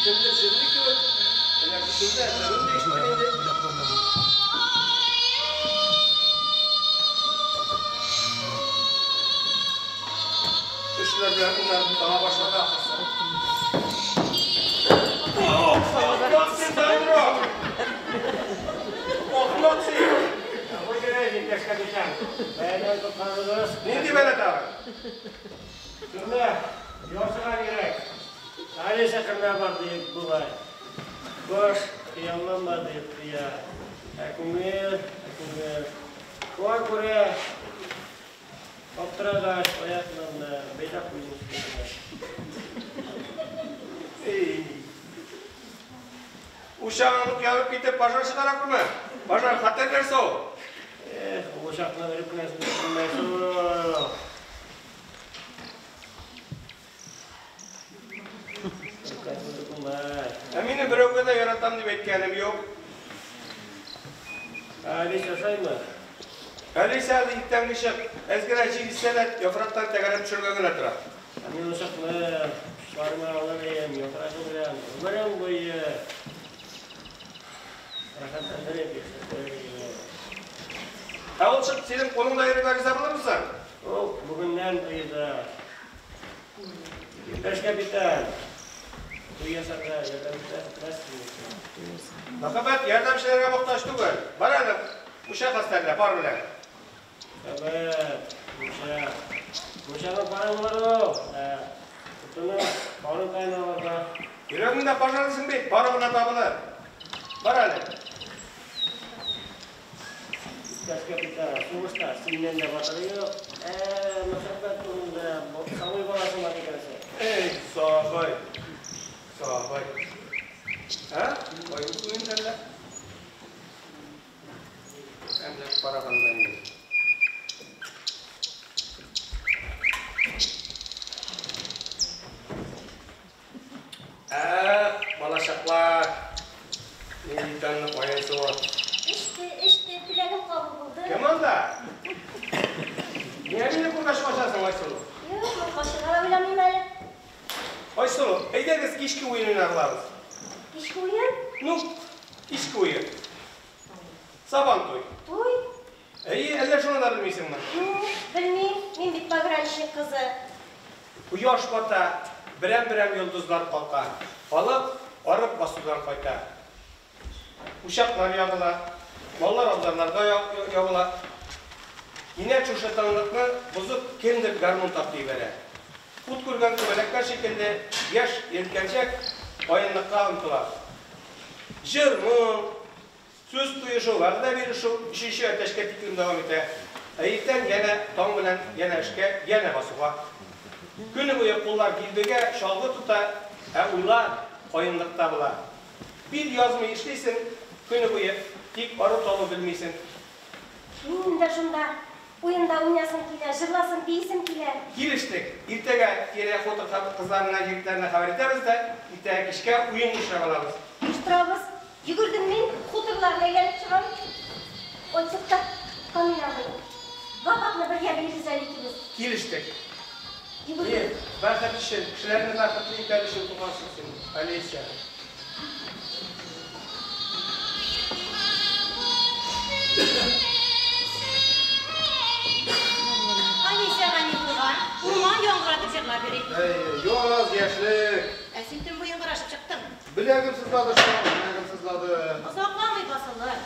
Кемдер җырлый кебек, менә төшемдә җырын да ишеттем инде. Төшләр белән уйнап тама башлады ахрысы. Ахмак син, Сандро! Ахмак син! Хуш киләсез, иптәш капитан. Бәядән коткардыгыз. Нинди бәла тагын? Түрмә, ярсыган йөрәк. Алиса кырына бар диеп бугай. Баш хыялланма диеп тыя. Ә күңел, ә күңел. Шуңа күрә аптырагач аякларны бәйләп куйдым өстенә. Эй. Учагың ук янып китеп, пожар чыгара күрмә. Пожар хәтәр нәрсә ул. Эх, учакны өреп кенә сүндермәс ул. Ә мине берәүгә дә яратам дип әйткәнем юк. Алиса шаймы? Алиса әле иртәнге чык. Әз генә җил иссә дә, яфрактан тәгәрәп төшергә генә тора. Ә мин учакны кушларыма алыр идем, яфрагы белән гомерем буе рәхәтләндереп яшәтер идем. Ә ул чык синең кулыңда йөрергә риза булырмысың? Ул бүгеннән риза. Иптәш капитан, туй ясарга ярдәм итмәссеңме? Мәхәббәт ярдәмчеләргә мохтаҗ түгел. Бар әле, учак хәстәрлә, пар белән. Хәбәт. Мунчаның пары булыр ул. Утының парын каян алырга? Йөрәгеңдә пожар дисең бит, пары гына табылыр. Бар әле. Иптәш капитан, сугышта синнән дә батыры юк. Мәхәббәт турында сабый баласы бар икәнсең. Эй, сабый. Сабый. Ә? Кайын суын әллә? Тәмләп караганда инде. Эх, балачаклар. Нинди тәмле каен суы. Эчте, эчте, теләгем кабул булды. Кем анда? Нигә мине күргәч качасың, Айсылу? Юк, мин качырга да уйламыйм әле. Айсылу, әйдәгез кичке уен уйнарлабыз. Кичке уен? Ну, кичке уен. Сабан туй. Туй? Әйе, әллә шуны да белмисеңме? Юк, белмим. Мин бит пограничник кызы. Кояш бата, берәм-берәм йолдызлар калка. Халык арып басудан кайта. Учаклар ягыла, маллар абзарларга ябыла. Кинәт шушы тынлыкны бозып кемдер гармун тартып җибәрә. Ут күргән күбәләкләр шикелле яшь елкәнчәк каенлыкка омтыла. Җыр, моң, сүз куешу, вәгъдә бирешү өченче әтәчкә тиклем дәвам итә. Ә иртән янә таң белән янә эшкә, янә басуга. Көне буе куллар дилбегә, чалгы тота, ә уйлар каенлыкта була. Бил язмый эшлисең, көне буе тик арып-талу белмисең. Минем дә шунда уенда уйнасым килә, җырласым, биисем килә. Килештек. Иртәгә тирә хутор кызларына, егетләренә хәбәр итәбез дә, иртәгә кичкә уен оештыра алабыз. Оештырабыз. Йөгердем мин, хуторларны әйләнеп чыгам. Ой, тукта, Камил абый. Гапакны бергә биербез әле икебез. Килештек. Йөгердем. Ни, бәхет өчен, кешеләрне бәхетле итәр өчен тугансың син, Олеся. Олесяга ни булган? Урман яңгыратып җырлап йөри. Әй, яз, яшьлек. Ә син төн буе ыңгырашып чыктың. Беләгем сызлады шул, беләгем сызлады. Озакламый басылыр.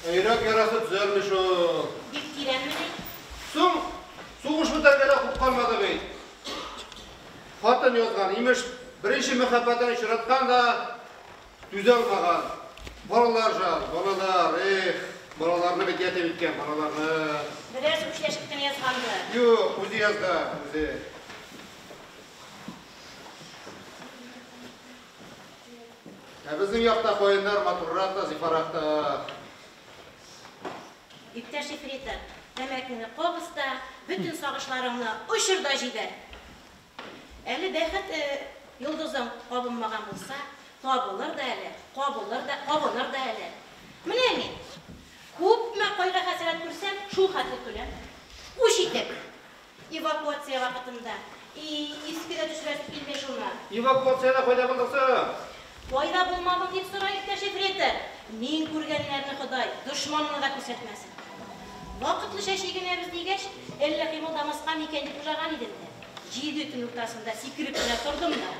Йөрәк ярасы төзәлми шул. Бик тирәнмени? Соң, сугыш бетәргә дә күп калмады бит. Хатын язган, имеш, беренче мәхәббәтен очраткан да түзә алмаган. Балалар жал, балалар, эх, балаларны бит ятим иткән, балаларны. Берәрсе үчләшеп кенә язгандыр. Юк, үзе язган, үзе. Ә безнең якта каеннар матуррак та, зифарак та. Иптәш ефрейтор, тәмәкеңне кабыз та, бөтен сагышларыңны очыр да җибәр. Әле бәхет йолдызың кабынмаган булса, табылыр да әле, кабылыр да, кабыныр да әле. Менә мин күпме кайгы-хәсрәт күрсәм, шул хәтле көләм. Үч итеп, эвакуация вакытында, и искә дә төшерәсе килми шуны. Эвакуациядә кайда булдың соң? Кайда булмадың дип сорай иптәш ефрейтор. Мин күргәннәрне Ходай дошманына да күрсәтмәсен. Вакытлыча чигенәбез дигәч, әллә кыймылдамаска микән дип уйлаган идем дә. 7 төн уртасында сикереп кенә тордым да,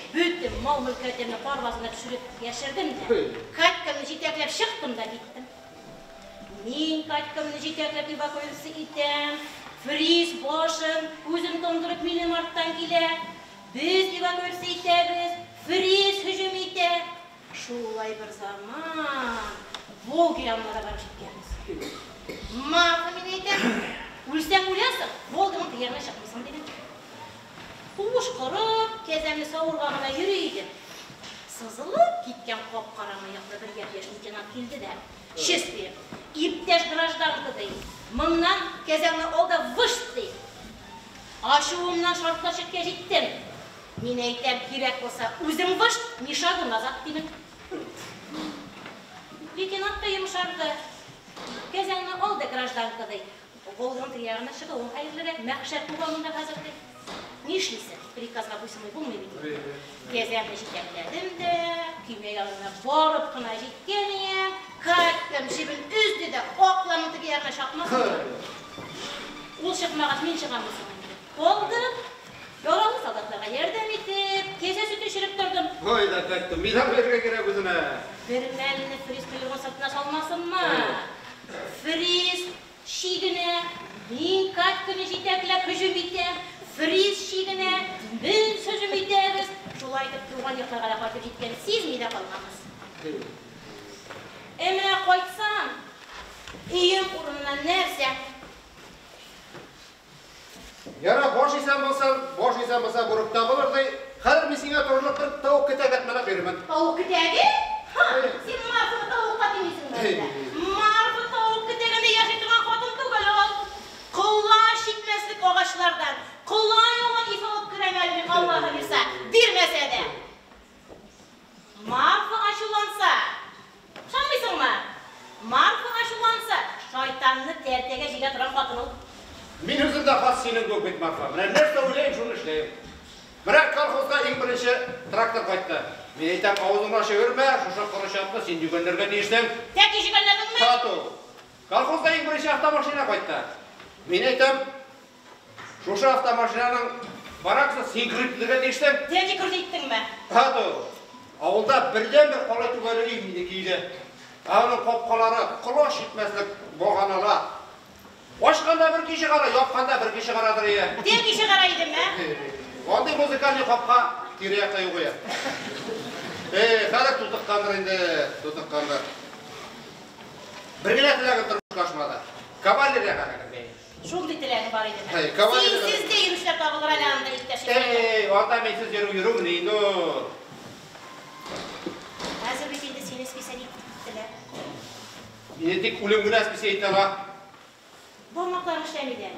бөтен мал-мөлкәтемне кар базына төшереп яшердем дә, Катькамны җитәкләп чыктым да киттем. Мин Катькамны җитәкләп эвакуация итәм, фриз башын, үзен тондырып минем арттан килә. Без эвакуация итәбез, фриз һөҗүм итә. Шулай бер заман Волга янына да барып җиткәнбез. Марфа, мин әйтәм, үлсәң үләсең, Волганың тияренә чыкмыйсың дидем. Куыш корып, кәзәмне савырга гына йөри идем. Сызылып киткән кап-кара мыеклы бер япь-яшь лейтенант килде дә, честь биреп, иптәш гражданка ди, моннан кәзәңне ал да вышт ди. Ачуымнан шартлар чиккә җиттем. Мин әйтәм, кирәк булса, үзең вышт, ни шагу назад димен. Лейтенант та йомшарды. Кәзәңне ал да гражданка ди. Волганың тияренә чыгуың хәерлерәк, мәхшәр туган монда хәзер ди. Нишлисең? Приказга буйсынмый булмый бит. Кәзәмне җитәкләдем дә, көймә янына барып кына җиткән идем. Каттым, җебен өзде дә, акларның теге ягына чакмасын. Ул чыкмагач, мин чыгамын соң инде. Калды. Яралы солдатларга ярдәм итеп, кәзә сөте эчереп тордым. Ой да кайттым. Мидан белергә кирәк үзенә. Бер мәлне фриз койрыгын сыртына салмасынмы? Фриз чигенә, мин Катьканы җитәкләп һөҗүм итәм. Яра, баш исән булса, баш исән булса, бүрек табылыр ди. Хәзер мин сиңа торырлык бер тавык кетәге әтмәләп бирермен. Тавык кетәге? Ха, син Марфаны тавыкка тимисеңме әллә? Марфа тавык кетәгендә яши торган хатын түгел ул. Колач җитмәслек агачлардан кола юлын ис алып керәм әле мин, Аллаһы бирсә, бирмәсә дә. Марфа ачуланса, ышанмыйсыңмы? Марфа ачуланса, шайтанны тәртәгә җигә торган хатын ул. Мин үзем дә хас синең кебек бит, Марфа. Менә нәрсә уйлыйм, шуны эшләйм. Менә колхозга иң беренче трактор кайтты. Мин әйтәм, авызыңны ачып йөрмә, шушы коры чапны син йөгәнләргә тиешсең. Тәки йөгәнләдеңме? Тату. Колхозга иң беренче автомашина кайтты. Мин әйтәм, шушы автомашинаның бараксын син кертергә тиешсең. Тәки кертеттеңме? Тату. Авылда бердәнбер калай түбәле өй минеке иде. Аның капкалары колач җитмәслек баганалар. Ачканда бер кеше чыгара, япканда бер кеше чыгарадыр ие. Тәки чыгара идеме? Андый музыкальный капка тирә-якта юк ие. Хәзер тутыккандыр инде, тутыккандыр. Бер генә теләгем тормышка ашмады. Кавалерияга керергә. Шундый теләге бар идеме? Һәй, кавалерия. Синсез дә йөрүчеләр табылыр әле анда, иптәш. Эй, анда минсез йөрү йөрүмени, ну. Хәзер бит инде сине списать иттеләр. Мине тик үлем генә списать итә ала. Бармаклар эшләми дә.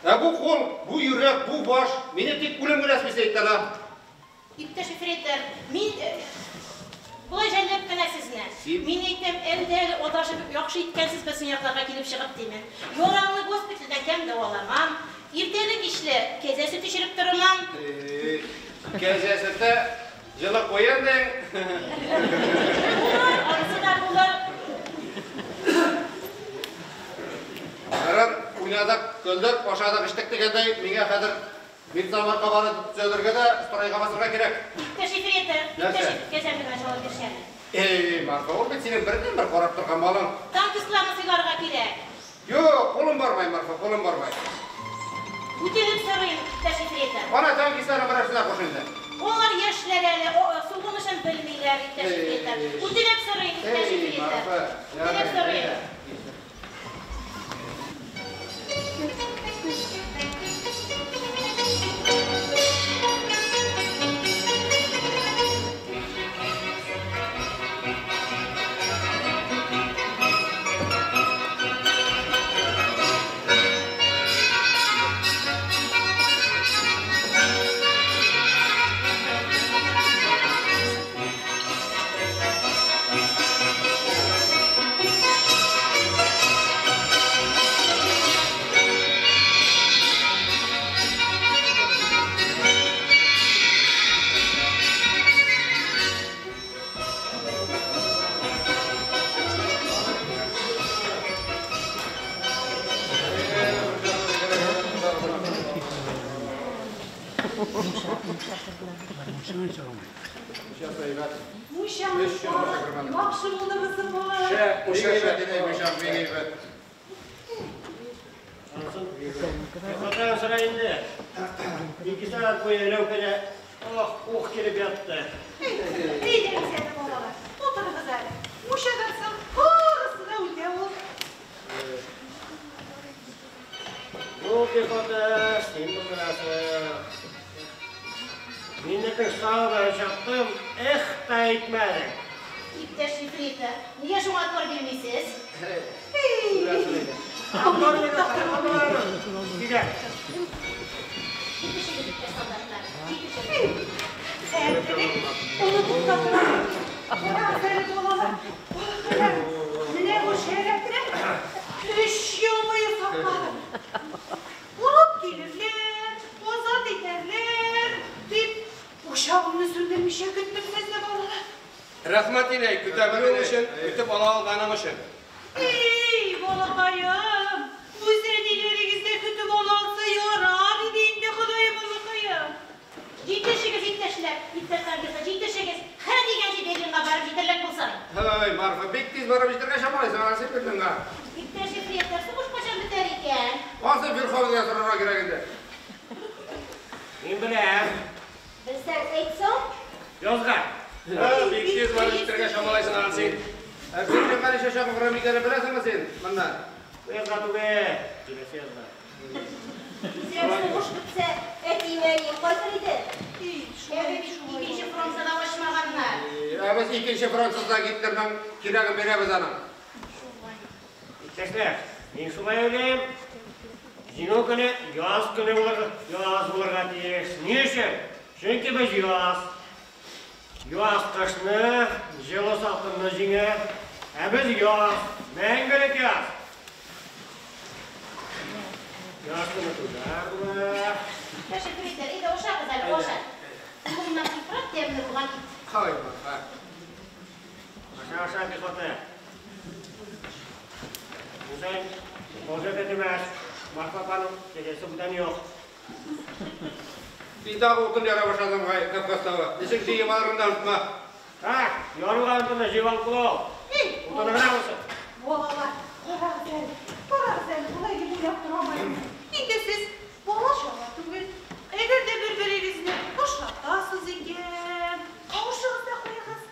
Ә бу кул, бу йөрәк, бу баш, мине тик үлем генә списать итә ала. Иптәш ефрейтор, мин болай жәлләп кенә сезне. Мин әйтәм, әлдә әле адашып яхшы иткәнсез безнең якларга килеп чыгып димен. Яраңны госпитальдә кем дәваламам, иртәле-кичле кәзә сөте эчереп тормам. Кәзә сөте җылы куен диң. Булыр, анысы да булыр. Ярар, уйнадык, көлдек, ашадык, эчтек дигәндәй, миңа хәзер Мирзамарка барып төзәлергә дә стройга басырга кирәк. Иптәш ефрейтор, иптәш кәзәмне генә чалып бирсәне. Эй, Марфа, ул бит синең бердәнбер карап торган малың. Танкистларны сыйларга кирәк. Юк, кулым бармай, Марфа, кулым бармай. Үтенеп сорыйм, иптәш ефрейтор. Ана танкистларны берәрсенә куш инде. Алар яшьләр әле, сугышын белмиләр, иптәш ефрейтор. Үтенеп сорыйм, иптәш ефрейтор. Үтенеп сорыйм. Хатаң сора инде. 2 сәгать буе ләүкәдә ох килеп ятты. Әйдәгез әле, балалар, утырыгыз әле. Мунчадан соң барысы да үтә ул. Бу пехота син булдырасың. Мине тышка чыктым, эх та итмәдең. Иптәш ефрейтор, нигә шуңа тор бирмисез? Җитешегез, иптәш солдатлар, җитешегез. Әтелек, аны туктатырга. Карагыз әле, балалар, балакайлар. Менә бу шәрәфне 3 ел буе сакладым. Урып килерләр, азат итәрләр дип, учагымны сүндермичә көттем сезне, балалар. Рәхмәт инәй, көтә белүең өчен, көтеп ала алганың өчен. Эй, балакаем, үз әниләрегез дә көтеп ала алса ярар иде инде, Ходаем, балакаем. Җитешегез, иптәшләр, иптәш танкистлар, җитешегез. Һә дигәнче Берлинга барып җитәрлек булсын. Һай, Марфа, бик тиз барып җитәргә чамалыйсың, анасы Берлинга. Иптәш ефрейтор, сугыш кайчан бетәр икән? Ансы Верховныйга сорарга кирәк инде. Мин беләм. Белсәң, әйтсәң? Язга. Бик тиз барып җитәргә чамалыйсың, анасы. Берлинга ничә чакрым икәнен беләсеңме син моннан? Язга түгел, киләсе язга. Тизрәк сугыш Сугыш бетсә, әтием, әнием кайтыр иде. Әле бит икенче фронтта да ачмаганнар. Ә без икенче фронтсызда Гитлерның кирәген бирәбез аның. Иптәшләр, мин шулай уйлыйм. Җиңү көне яз көне булырга, яз булырга тиеш. Ни өчен? Чөнки без яз. Яз кышны, җылы салкынны җиңә. Ә без яз, мәңгелек яз. Яз көне туйлар була. Иптәш ефрейтор, әйдә ашагыз әле, аша. Кулыңнан ифрат тәмле булган ит. Кай, Марфа. Аша, аша, пехота. Үзен Бозет әтемәс. Марфа апаның кәҗәсе бүтән юк. Син тагы утын яра башладың, гай, Кавказ тавы. Ничек җыеп алырын да онытма. Ха, ярылган утынны җыеп алып куй ул. Утыны гына булсын. Балалар, карагыз әле, карагыз әле, болай дип уйлап тора алмыйм. Инде сез бала-чага түгел. Әгәр дә бер-берегезне ошатасыз икән, кавышыгыз да куегыз.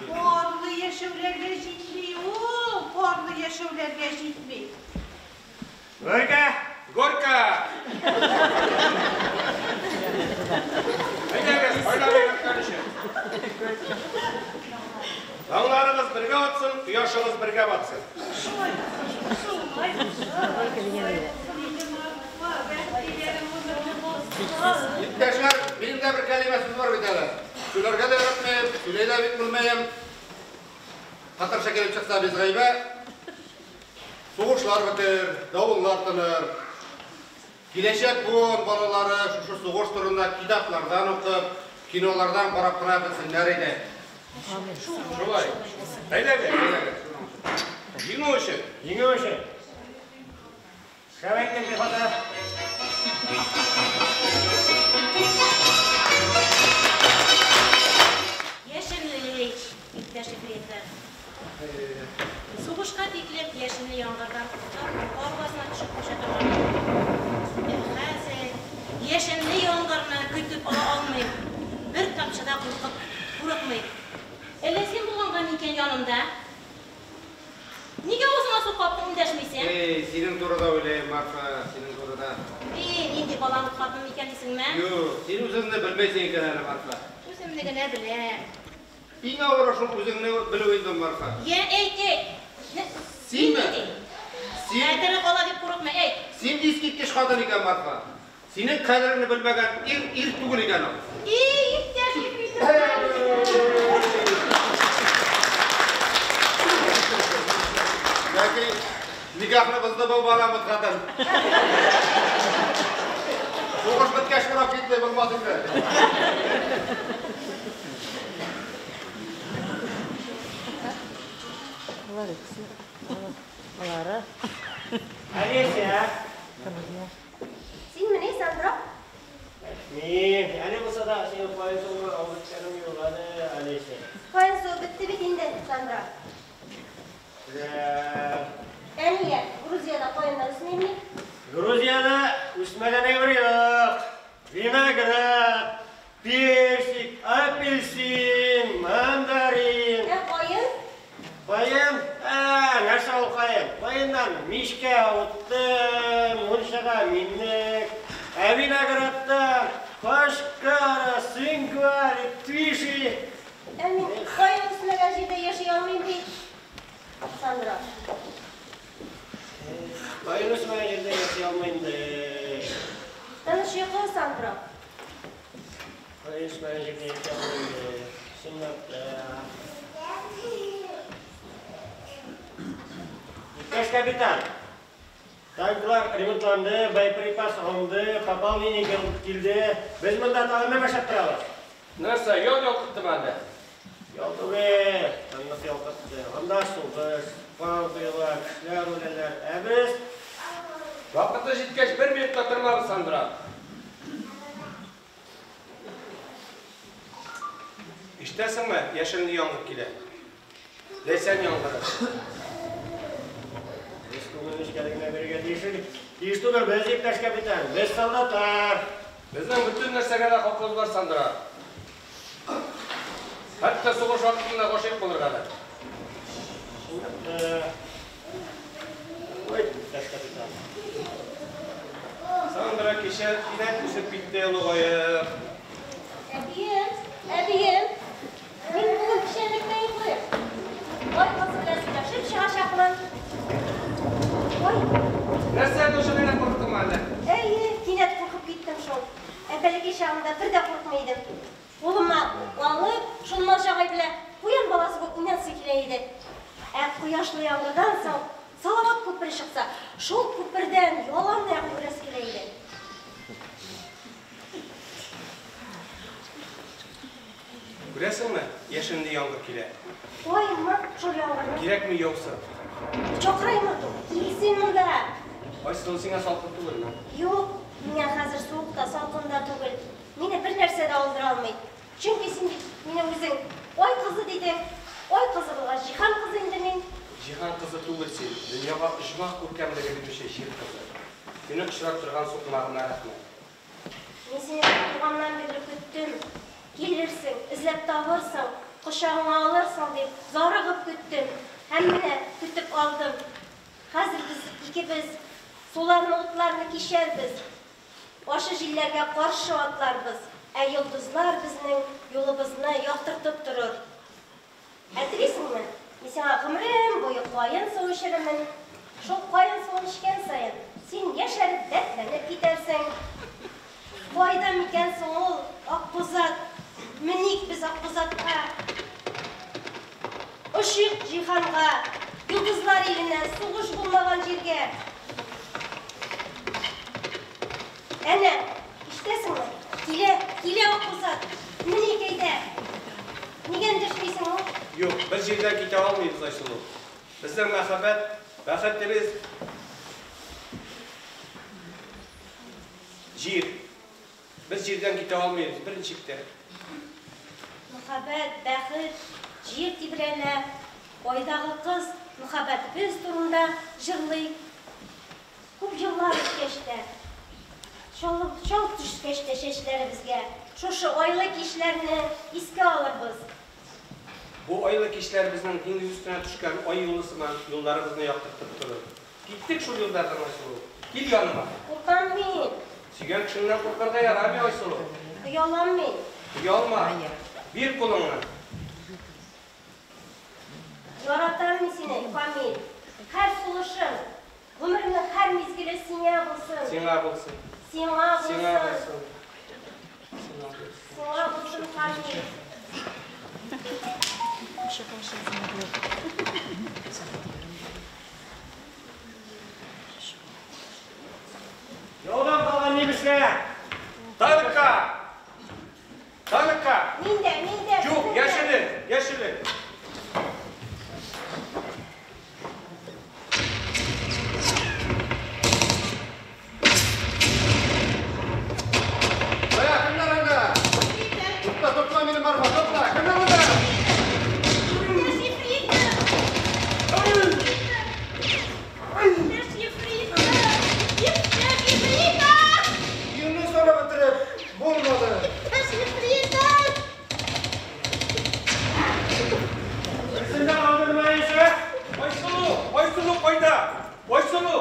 Парлы яшәүләргә җитми ул, парлы яшәүләргә җитми. Горько! Горько! Әйдәгез, кайнар йөрәкләр өчен. Таңнарыгыз бергә атсын, кояшыгыз бергә батсын. Шулай булсын, шулай булсын, шулай булсын инде, Марфа, бәхтиләрем гомерле булсын. Иптәшләр, минем дә бер кәлимә сүз бар бит әле. Сөйләргә дә яратмыйм, сөйли дә бик белмәем. Татарча килеп чыкса без гайбә. Сугышлар бетер, давыллар тыныр. Киләчәк буын балалары шушы сугыш турында китаплардан укып, кинолардан карап кына белсеннәр иде. Шулай. Әйдәгез, әйдәгез. Җиңү өчен. Җиңү өчен. Шәп әйттең, пехота. Яшенле, иптәш ефрейтор. Сугышка тиклем яшенле яңгырдан куркып, арбасына төшеп кача торган идем. Ә хәзер яшенле яңгырны көтеп ала алмыйм. Бер тамчы да куркып, курыкмыйм. Әллә син булганга микән янымда? Нигә авызыңа су каптың, эндәшмисең? Эй, синең турыда уйлыйм, Марфа, синең турыда. И, нинди баламык хатын микән дисеңме? Юк, син үзеңне белмәйсең икән әле, Марфа. Үземне генә беләм. Иң авыры шул үзеңне белү инде, Марфа. Я, әйт, әйт. Синме? Син, Хәтере кала дип курыкма, әйт. син искиткеч хатын икән, Марфа. Синең кадереңне белмәгән ир, ир түгел икән ул. И, иптәш ефрейтор. Ләкин никахны бозды бу баламыт хатын. Сугыш беткәч урап китми булмас инде. Олеся. Синмени, Сандро? Мин, әле булса да синең каен суыңны авыз иткәнем юк әле, Олеся. Каен суы бетте бит инде, Сандро. Ә, Ә нигә? Грузиядә каеннар үсмиме? Грузиядә үсмәгән әйбер юк. Виноград, персик, апельсин, мандарин. Ә каен? Каен, ә, нәрсә ул каен? Каеннан мичкә утын, мунчага миннек, ә виноградтан кашкара, сингвари, твиши. Ә мин каен үсмәгән җирдә яши алмыйм бит. Сандро. Каен үсмәгән җирдә яши алмыйм ди. Тыныч йокы, Сандро. Каен үсмәгән җирдә яши алмыйм ди. Чынлап та. Иптәш капитан, танклар ремонтланды, боеприпас алынды, пополнение килде. Без монда тагын нәмә эшләп торабыз? Нәрсә, ял ялкыттымы әллә? Ял түгел, тынлык ялкытты. Анда сугыш, кан коела, кешеләр үләләр. Ә без Вакыты җиткәч бер минут та тормабыз, Сандра. Ишетәсеңме, яшенле яңгыр килә. Ләйсән яңгыры. Без күңел нечкәлегенә бирергә тиеш тиеш түгел, без иптәш капитан, без солдатлар. Безнең бөтен нәрсәгә дә хакыбыз бар, Сандра. Хәтта сугыш вакытында гашыйк булырга да. Чынлап та. Ой, иптәш капитан. Сандра кичә кинәт үсеп китте олыгаеп. Әбием, әбием, мин бүген печәнлектә йоклыйм. Ай кызы белән сөйләшеп чыгачакмын. Ой. Нәрсә шуның курктыңмы әллә? Әйе, кинәт куркып киттем шул. Ә бәләкәй чагымда бер дә куркмый идем. Кулыма алып, шуннан чагай белән куян баласы күк уйнасы килә иде. Ә кояшлы яңгырдан соң Салават күпере чыкса, шул күпердән ялан аяк йөрәсе килә иде. Күрәсеңме, яшенле яңгыр килә. Ой, шул яңгырны. Кирәкми яуса. Чакыраймы? Килсен монда. Айсылу, сиңа салкын түгелме? Юк, миңа хәзер суык та, салкын да түгел. Мине бер нәрсә дә алдыра алмый. Чөнки син бит мине үзең ай кызы дидең. Ай кызы булгач, җиһан кызы инде мин. Җиһан кызы түгел син, дөньяга оҗмах күркәмлеге бирүче җир кызы. Сине очрап торган сукмагына рәхмәт. Мин сине туганнан бирле көттем. Килерсең, эзләп табырсың, кочагыңа алырсың дип зарыгып көттем. Һәм менә көтеп алдым. Хәзер без икебез суларны, утларны кичәрбез. Ашы җилләргә каршы атларбыз, ә йолдызлар безнең юлыбызны яктыртып торыр. Ә телисеңме? Мин сиңа гомерем буе каен суы эчерермен. Шул каен суын эчкән саен син яшәреп, дәртләнеп китәрсең. Кайда микән соң ул Акбузат? Меник без Акбузатка. Очыйк җиһанга, йолдызлар иленә, сугыш булмаган җиргә. Әнә, ишетәсеңме? Килә, килә Акбузат. Меник әйдә. Нигә эндәшмисең ул? Юк, без җирдән китә алмыйбыз, Айсылу. Безнең мәхәббәт, бәхетебез җир. Без җирдән китә алмыйбыз, берничек тә. Мәхәббәт, бәхет, җир тибрәлә. Айдагы кыз мәхәббәтебез турында җырлый. Күп еллар үткәч тә, чал төшкәч тә чәчләребезгә, шушы айлы кичләрне искә алырбыз. Бу айлы кичләр безнең диңгез өстенә төшкән ай юлы сыман юлларыбызны яктыртып торыр. Киттек шул юллардан, Айсылу. Кил яныма. Куркам мин. Сөйгән кешеңнән куркырга ярамый, Айсылу. Оялам мин. Оялма. Бир кулыңны. Яратам мин сине, Камил. Һәр сулышым, гомеремнең һәр мизгеле сиңа булсын. Сиңа булсын. Сиңа булсын. Сиңа булсын. Сиңа булсын. Сиңа булсын, Камил. Яудан калган немецкә! Танкка! Танкка! Мин дә, мин дә. Юк, яшерен, яшерен. Бая, кемнәр анда? Тукта, тукта мине Марфа, тукта. Кемнәр анда? Иптәш ефрейтор! Иптәш ефрейтор! Иптәш ефрейтор! Өеңне санап бетереп булмады. Иптәш ефрейтор! Берсен дә калдырмаенча! Айсылу, Айсылу кайда? Айсылу!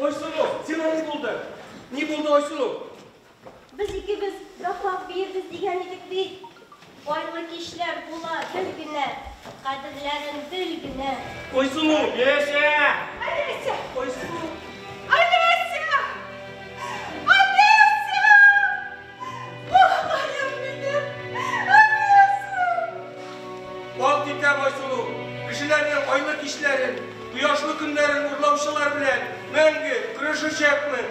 Айсылу, сиңа ни булды? Ни булды, Айсылу? Без икебез яфрак биербез дигән идек бит. Айлы кичләр була бер генә, кадерләрен бел генә. Айсылу! Яшә! Олеся! Айсылу! Олеся! Олеся! Балакаем минем! Олеся! Ант итәм, Айсылу, кешеләрнең айлы кичләрен, кояшлы көннәрен урлаучылар белән мәңге көрәшәчәкмен.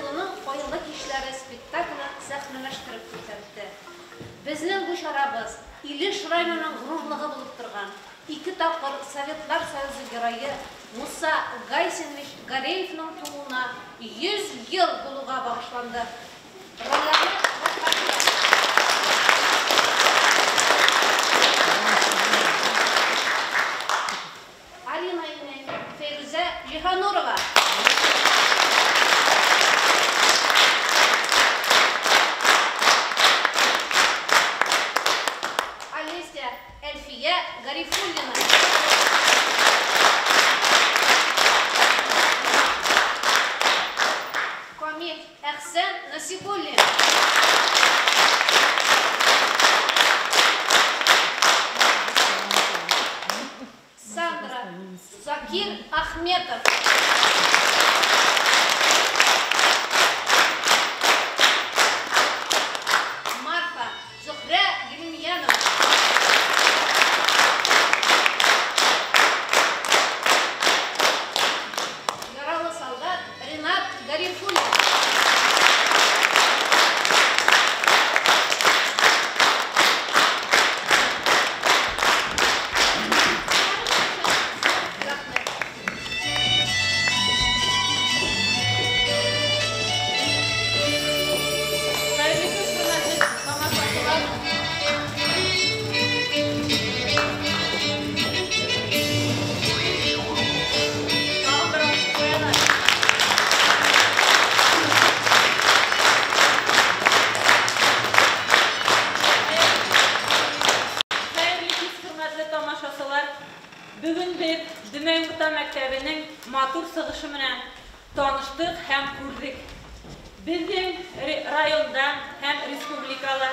Чаллының Айлы кичләре спектаклен сәхнәләштереп күрсәтте. Безнең бу чарабыз Илеш районының горурлыгы булып торган, ике тапкыр Советлар Союзы Герое Муса Гайсинович Гареевның тууына 100 ел булуга багышланды. Рольләрне башкардылар. Алина инәй, Фәйрүзә Җиһанурова. Олеся, Әлфия Гарифуллина. Камил, Әхсән Насибуллин. Сандра, Закир Ахметов. Марфа, Зөһрә Гилемьянова. Яралы солдат Ренат Гарифуллин. Рәхмәт. Хәерле көн, хөрмәтле тамашачылар. Тагын бер алкыш куялар. Хәерле кич, хөрмәтле тамашачылар. Бүген без Дөмәй урта мәктәбенең матур чыгышы белән таныштык һәм күрдек. Безнең районда һәм республикада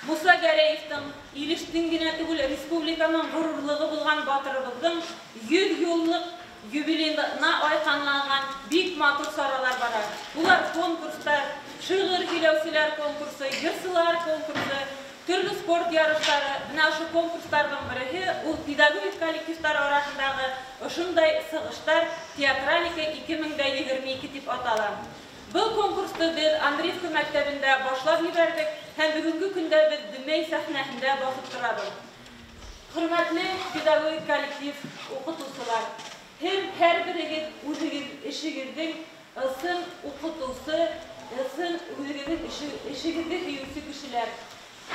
Муса Гәрәевның Илештең генә түгел, республиканың горурлыгы булган батырыбызның 100 еллык юбилеена айканланган бик матур чаралар бара. Булар конкурслар, шигырь сөйләүчеләр конкурсы, җырчылар конкурсы, төрле спорт ярышлары. Менә ошо конкурсларның береһе ул педагогик коллективлар арасындагы ошондай чыгышлар Театралика 2022 дип атала. Был конкурсты без Андреевка мәктәбендә башлап җибәрдек һәм бүгенге көндә без Дөмәй сәхнәһендә басып торабыз. Хөрмәтле педагогик коллектив, укытучылар, һәм һәрберегез үзегез эшегезнең ысын укытучы, ысын үзегезнең эшегезне сөюче кешеләр.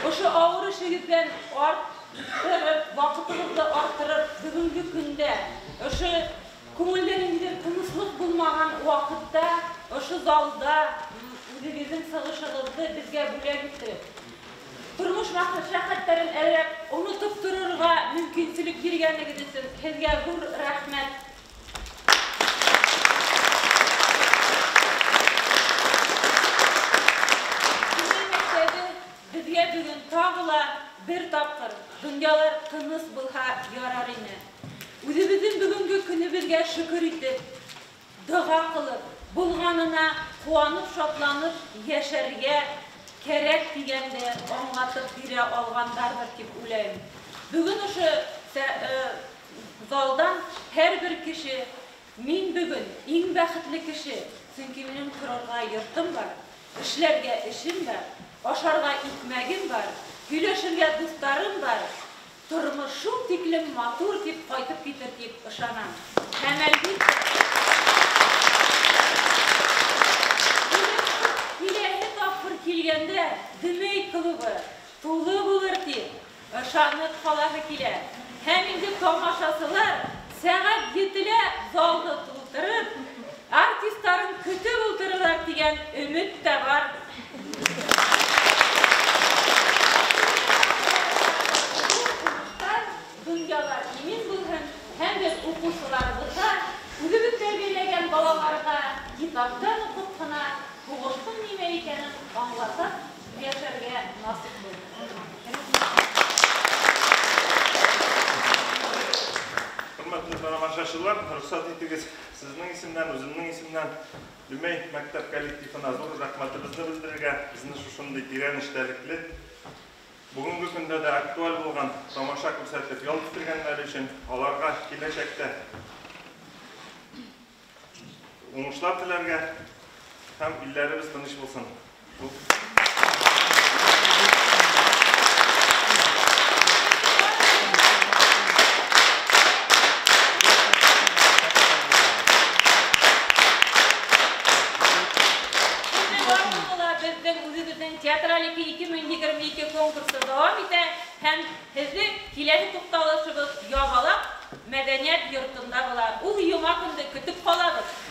Ошо авыр эшегездән арттырып, вакытыгызны арттырып, бүгенге көндә ошо күңелдә ниндидер тынычлык булмаган вакытта ошо залда үзегезнең чыгышыгызны безгә бүләк иттереп, тормыш мәшәкатьләрен әлерәк онытып торырга мөмкинчелек биргәнегез өчен һеҙгә ҙур рәхмәт. Дөмәй мәктәбе беҙгә бөгөн тағы ла бер тапҡыр донъялар тыныс булһа ярар ине. Үҙебеҙҙең бөгөнгө көнөбөҙгә шөкөр итеп, доға ҡылып, булғанына ҡыуанып, шатланып йәшәргә кәрәк тигәнде аңлатып бирә алғандарҙыр тип уйлайым. Бөгөн ошо залдан һәр бер кеше, мин бөгөн иң бәхетле кеше, сөнки минең торорға йортом бар, эшләргә эшем бар, ашарға икмәгем бар, һөйләшергә дуҫтарым бар, тормош шул тиклем матур тип ҡайтып китер тип ышанам. Һәм әлбиттә, киләһе тапҡыр килгәндә Дөмәй клубы тулы булыр тип ышанып ҡалаһы килә. Һәм инде тамашасылар сәғәт 7-лә залды тултырып, артистларын көтөп ултырырлар тигән өмөт тә бар. Донъялар имин булһын, һәм беҙ уҡыусыларыбыҙға, үҙебеҙ тәрбиәләгән балаларға китаптан уҡып ҡына һуғыштың нимә икәнен аңлатып йәшәргә насип булһын. Хөрмәтле тамашачылар, рөхсәт итегез, сезнең исемнән, үземнең исемнән Дөмәй мәктәп коллективына ҙур рәхмәтебеҙҙе белдерергә, безне шушындай тирән эстәлекле, бүгенге көндә дә актуаль булган тамаша күрсәтеп ял иттергәннәр өчен аларга киләчәктә уңышлар теләргә һәм илләребез тыныч булсын. Безнең барлыгы да безнең үзебезнең Театралика 2022 конкурсы дәвам итә һәм һезнең киләсе тукталышыбыз Ябалак мәдәният йортында була. Ул йома көнде көтеп калабыз.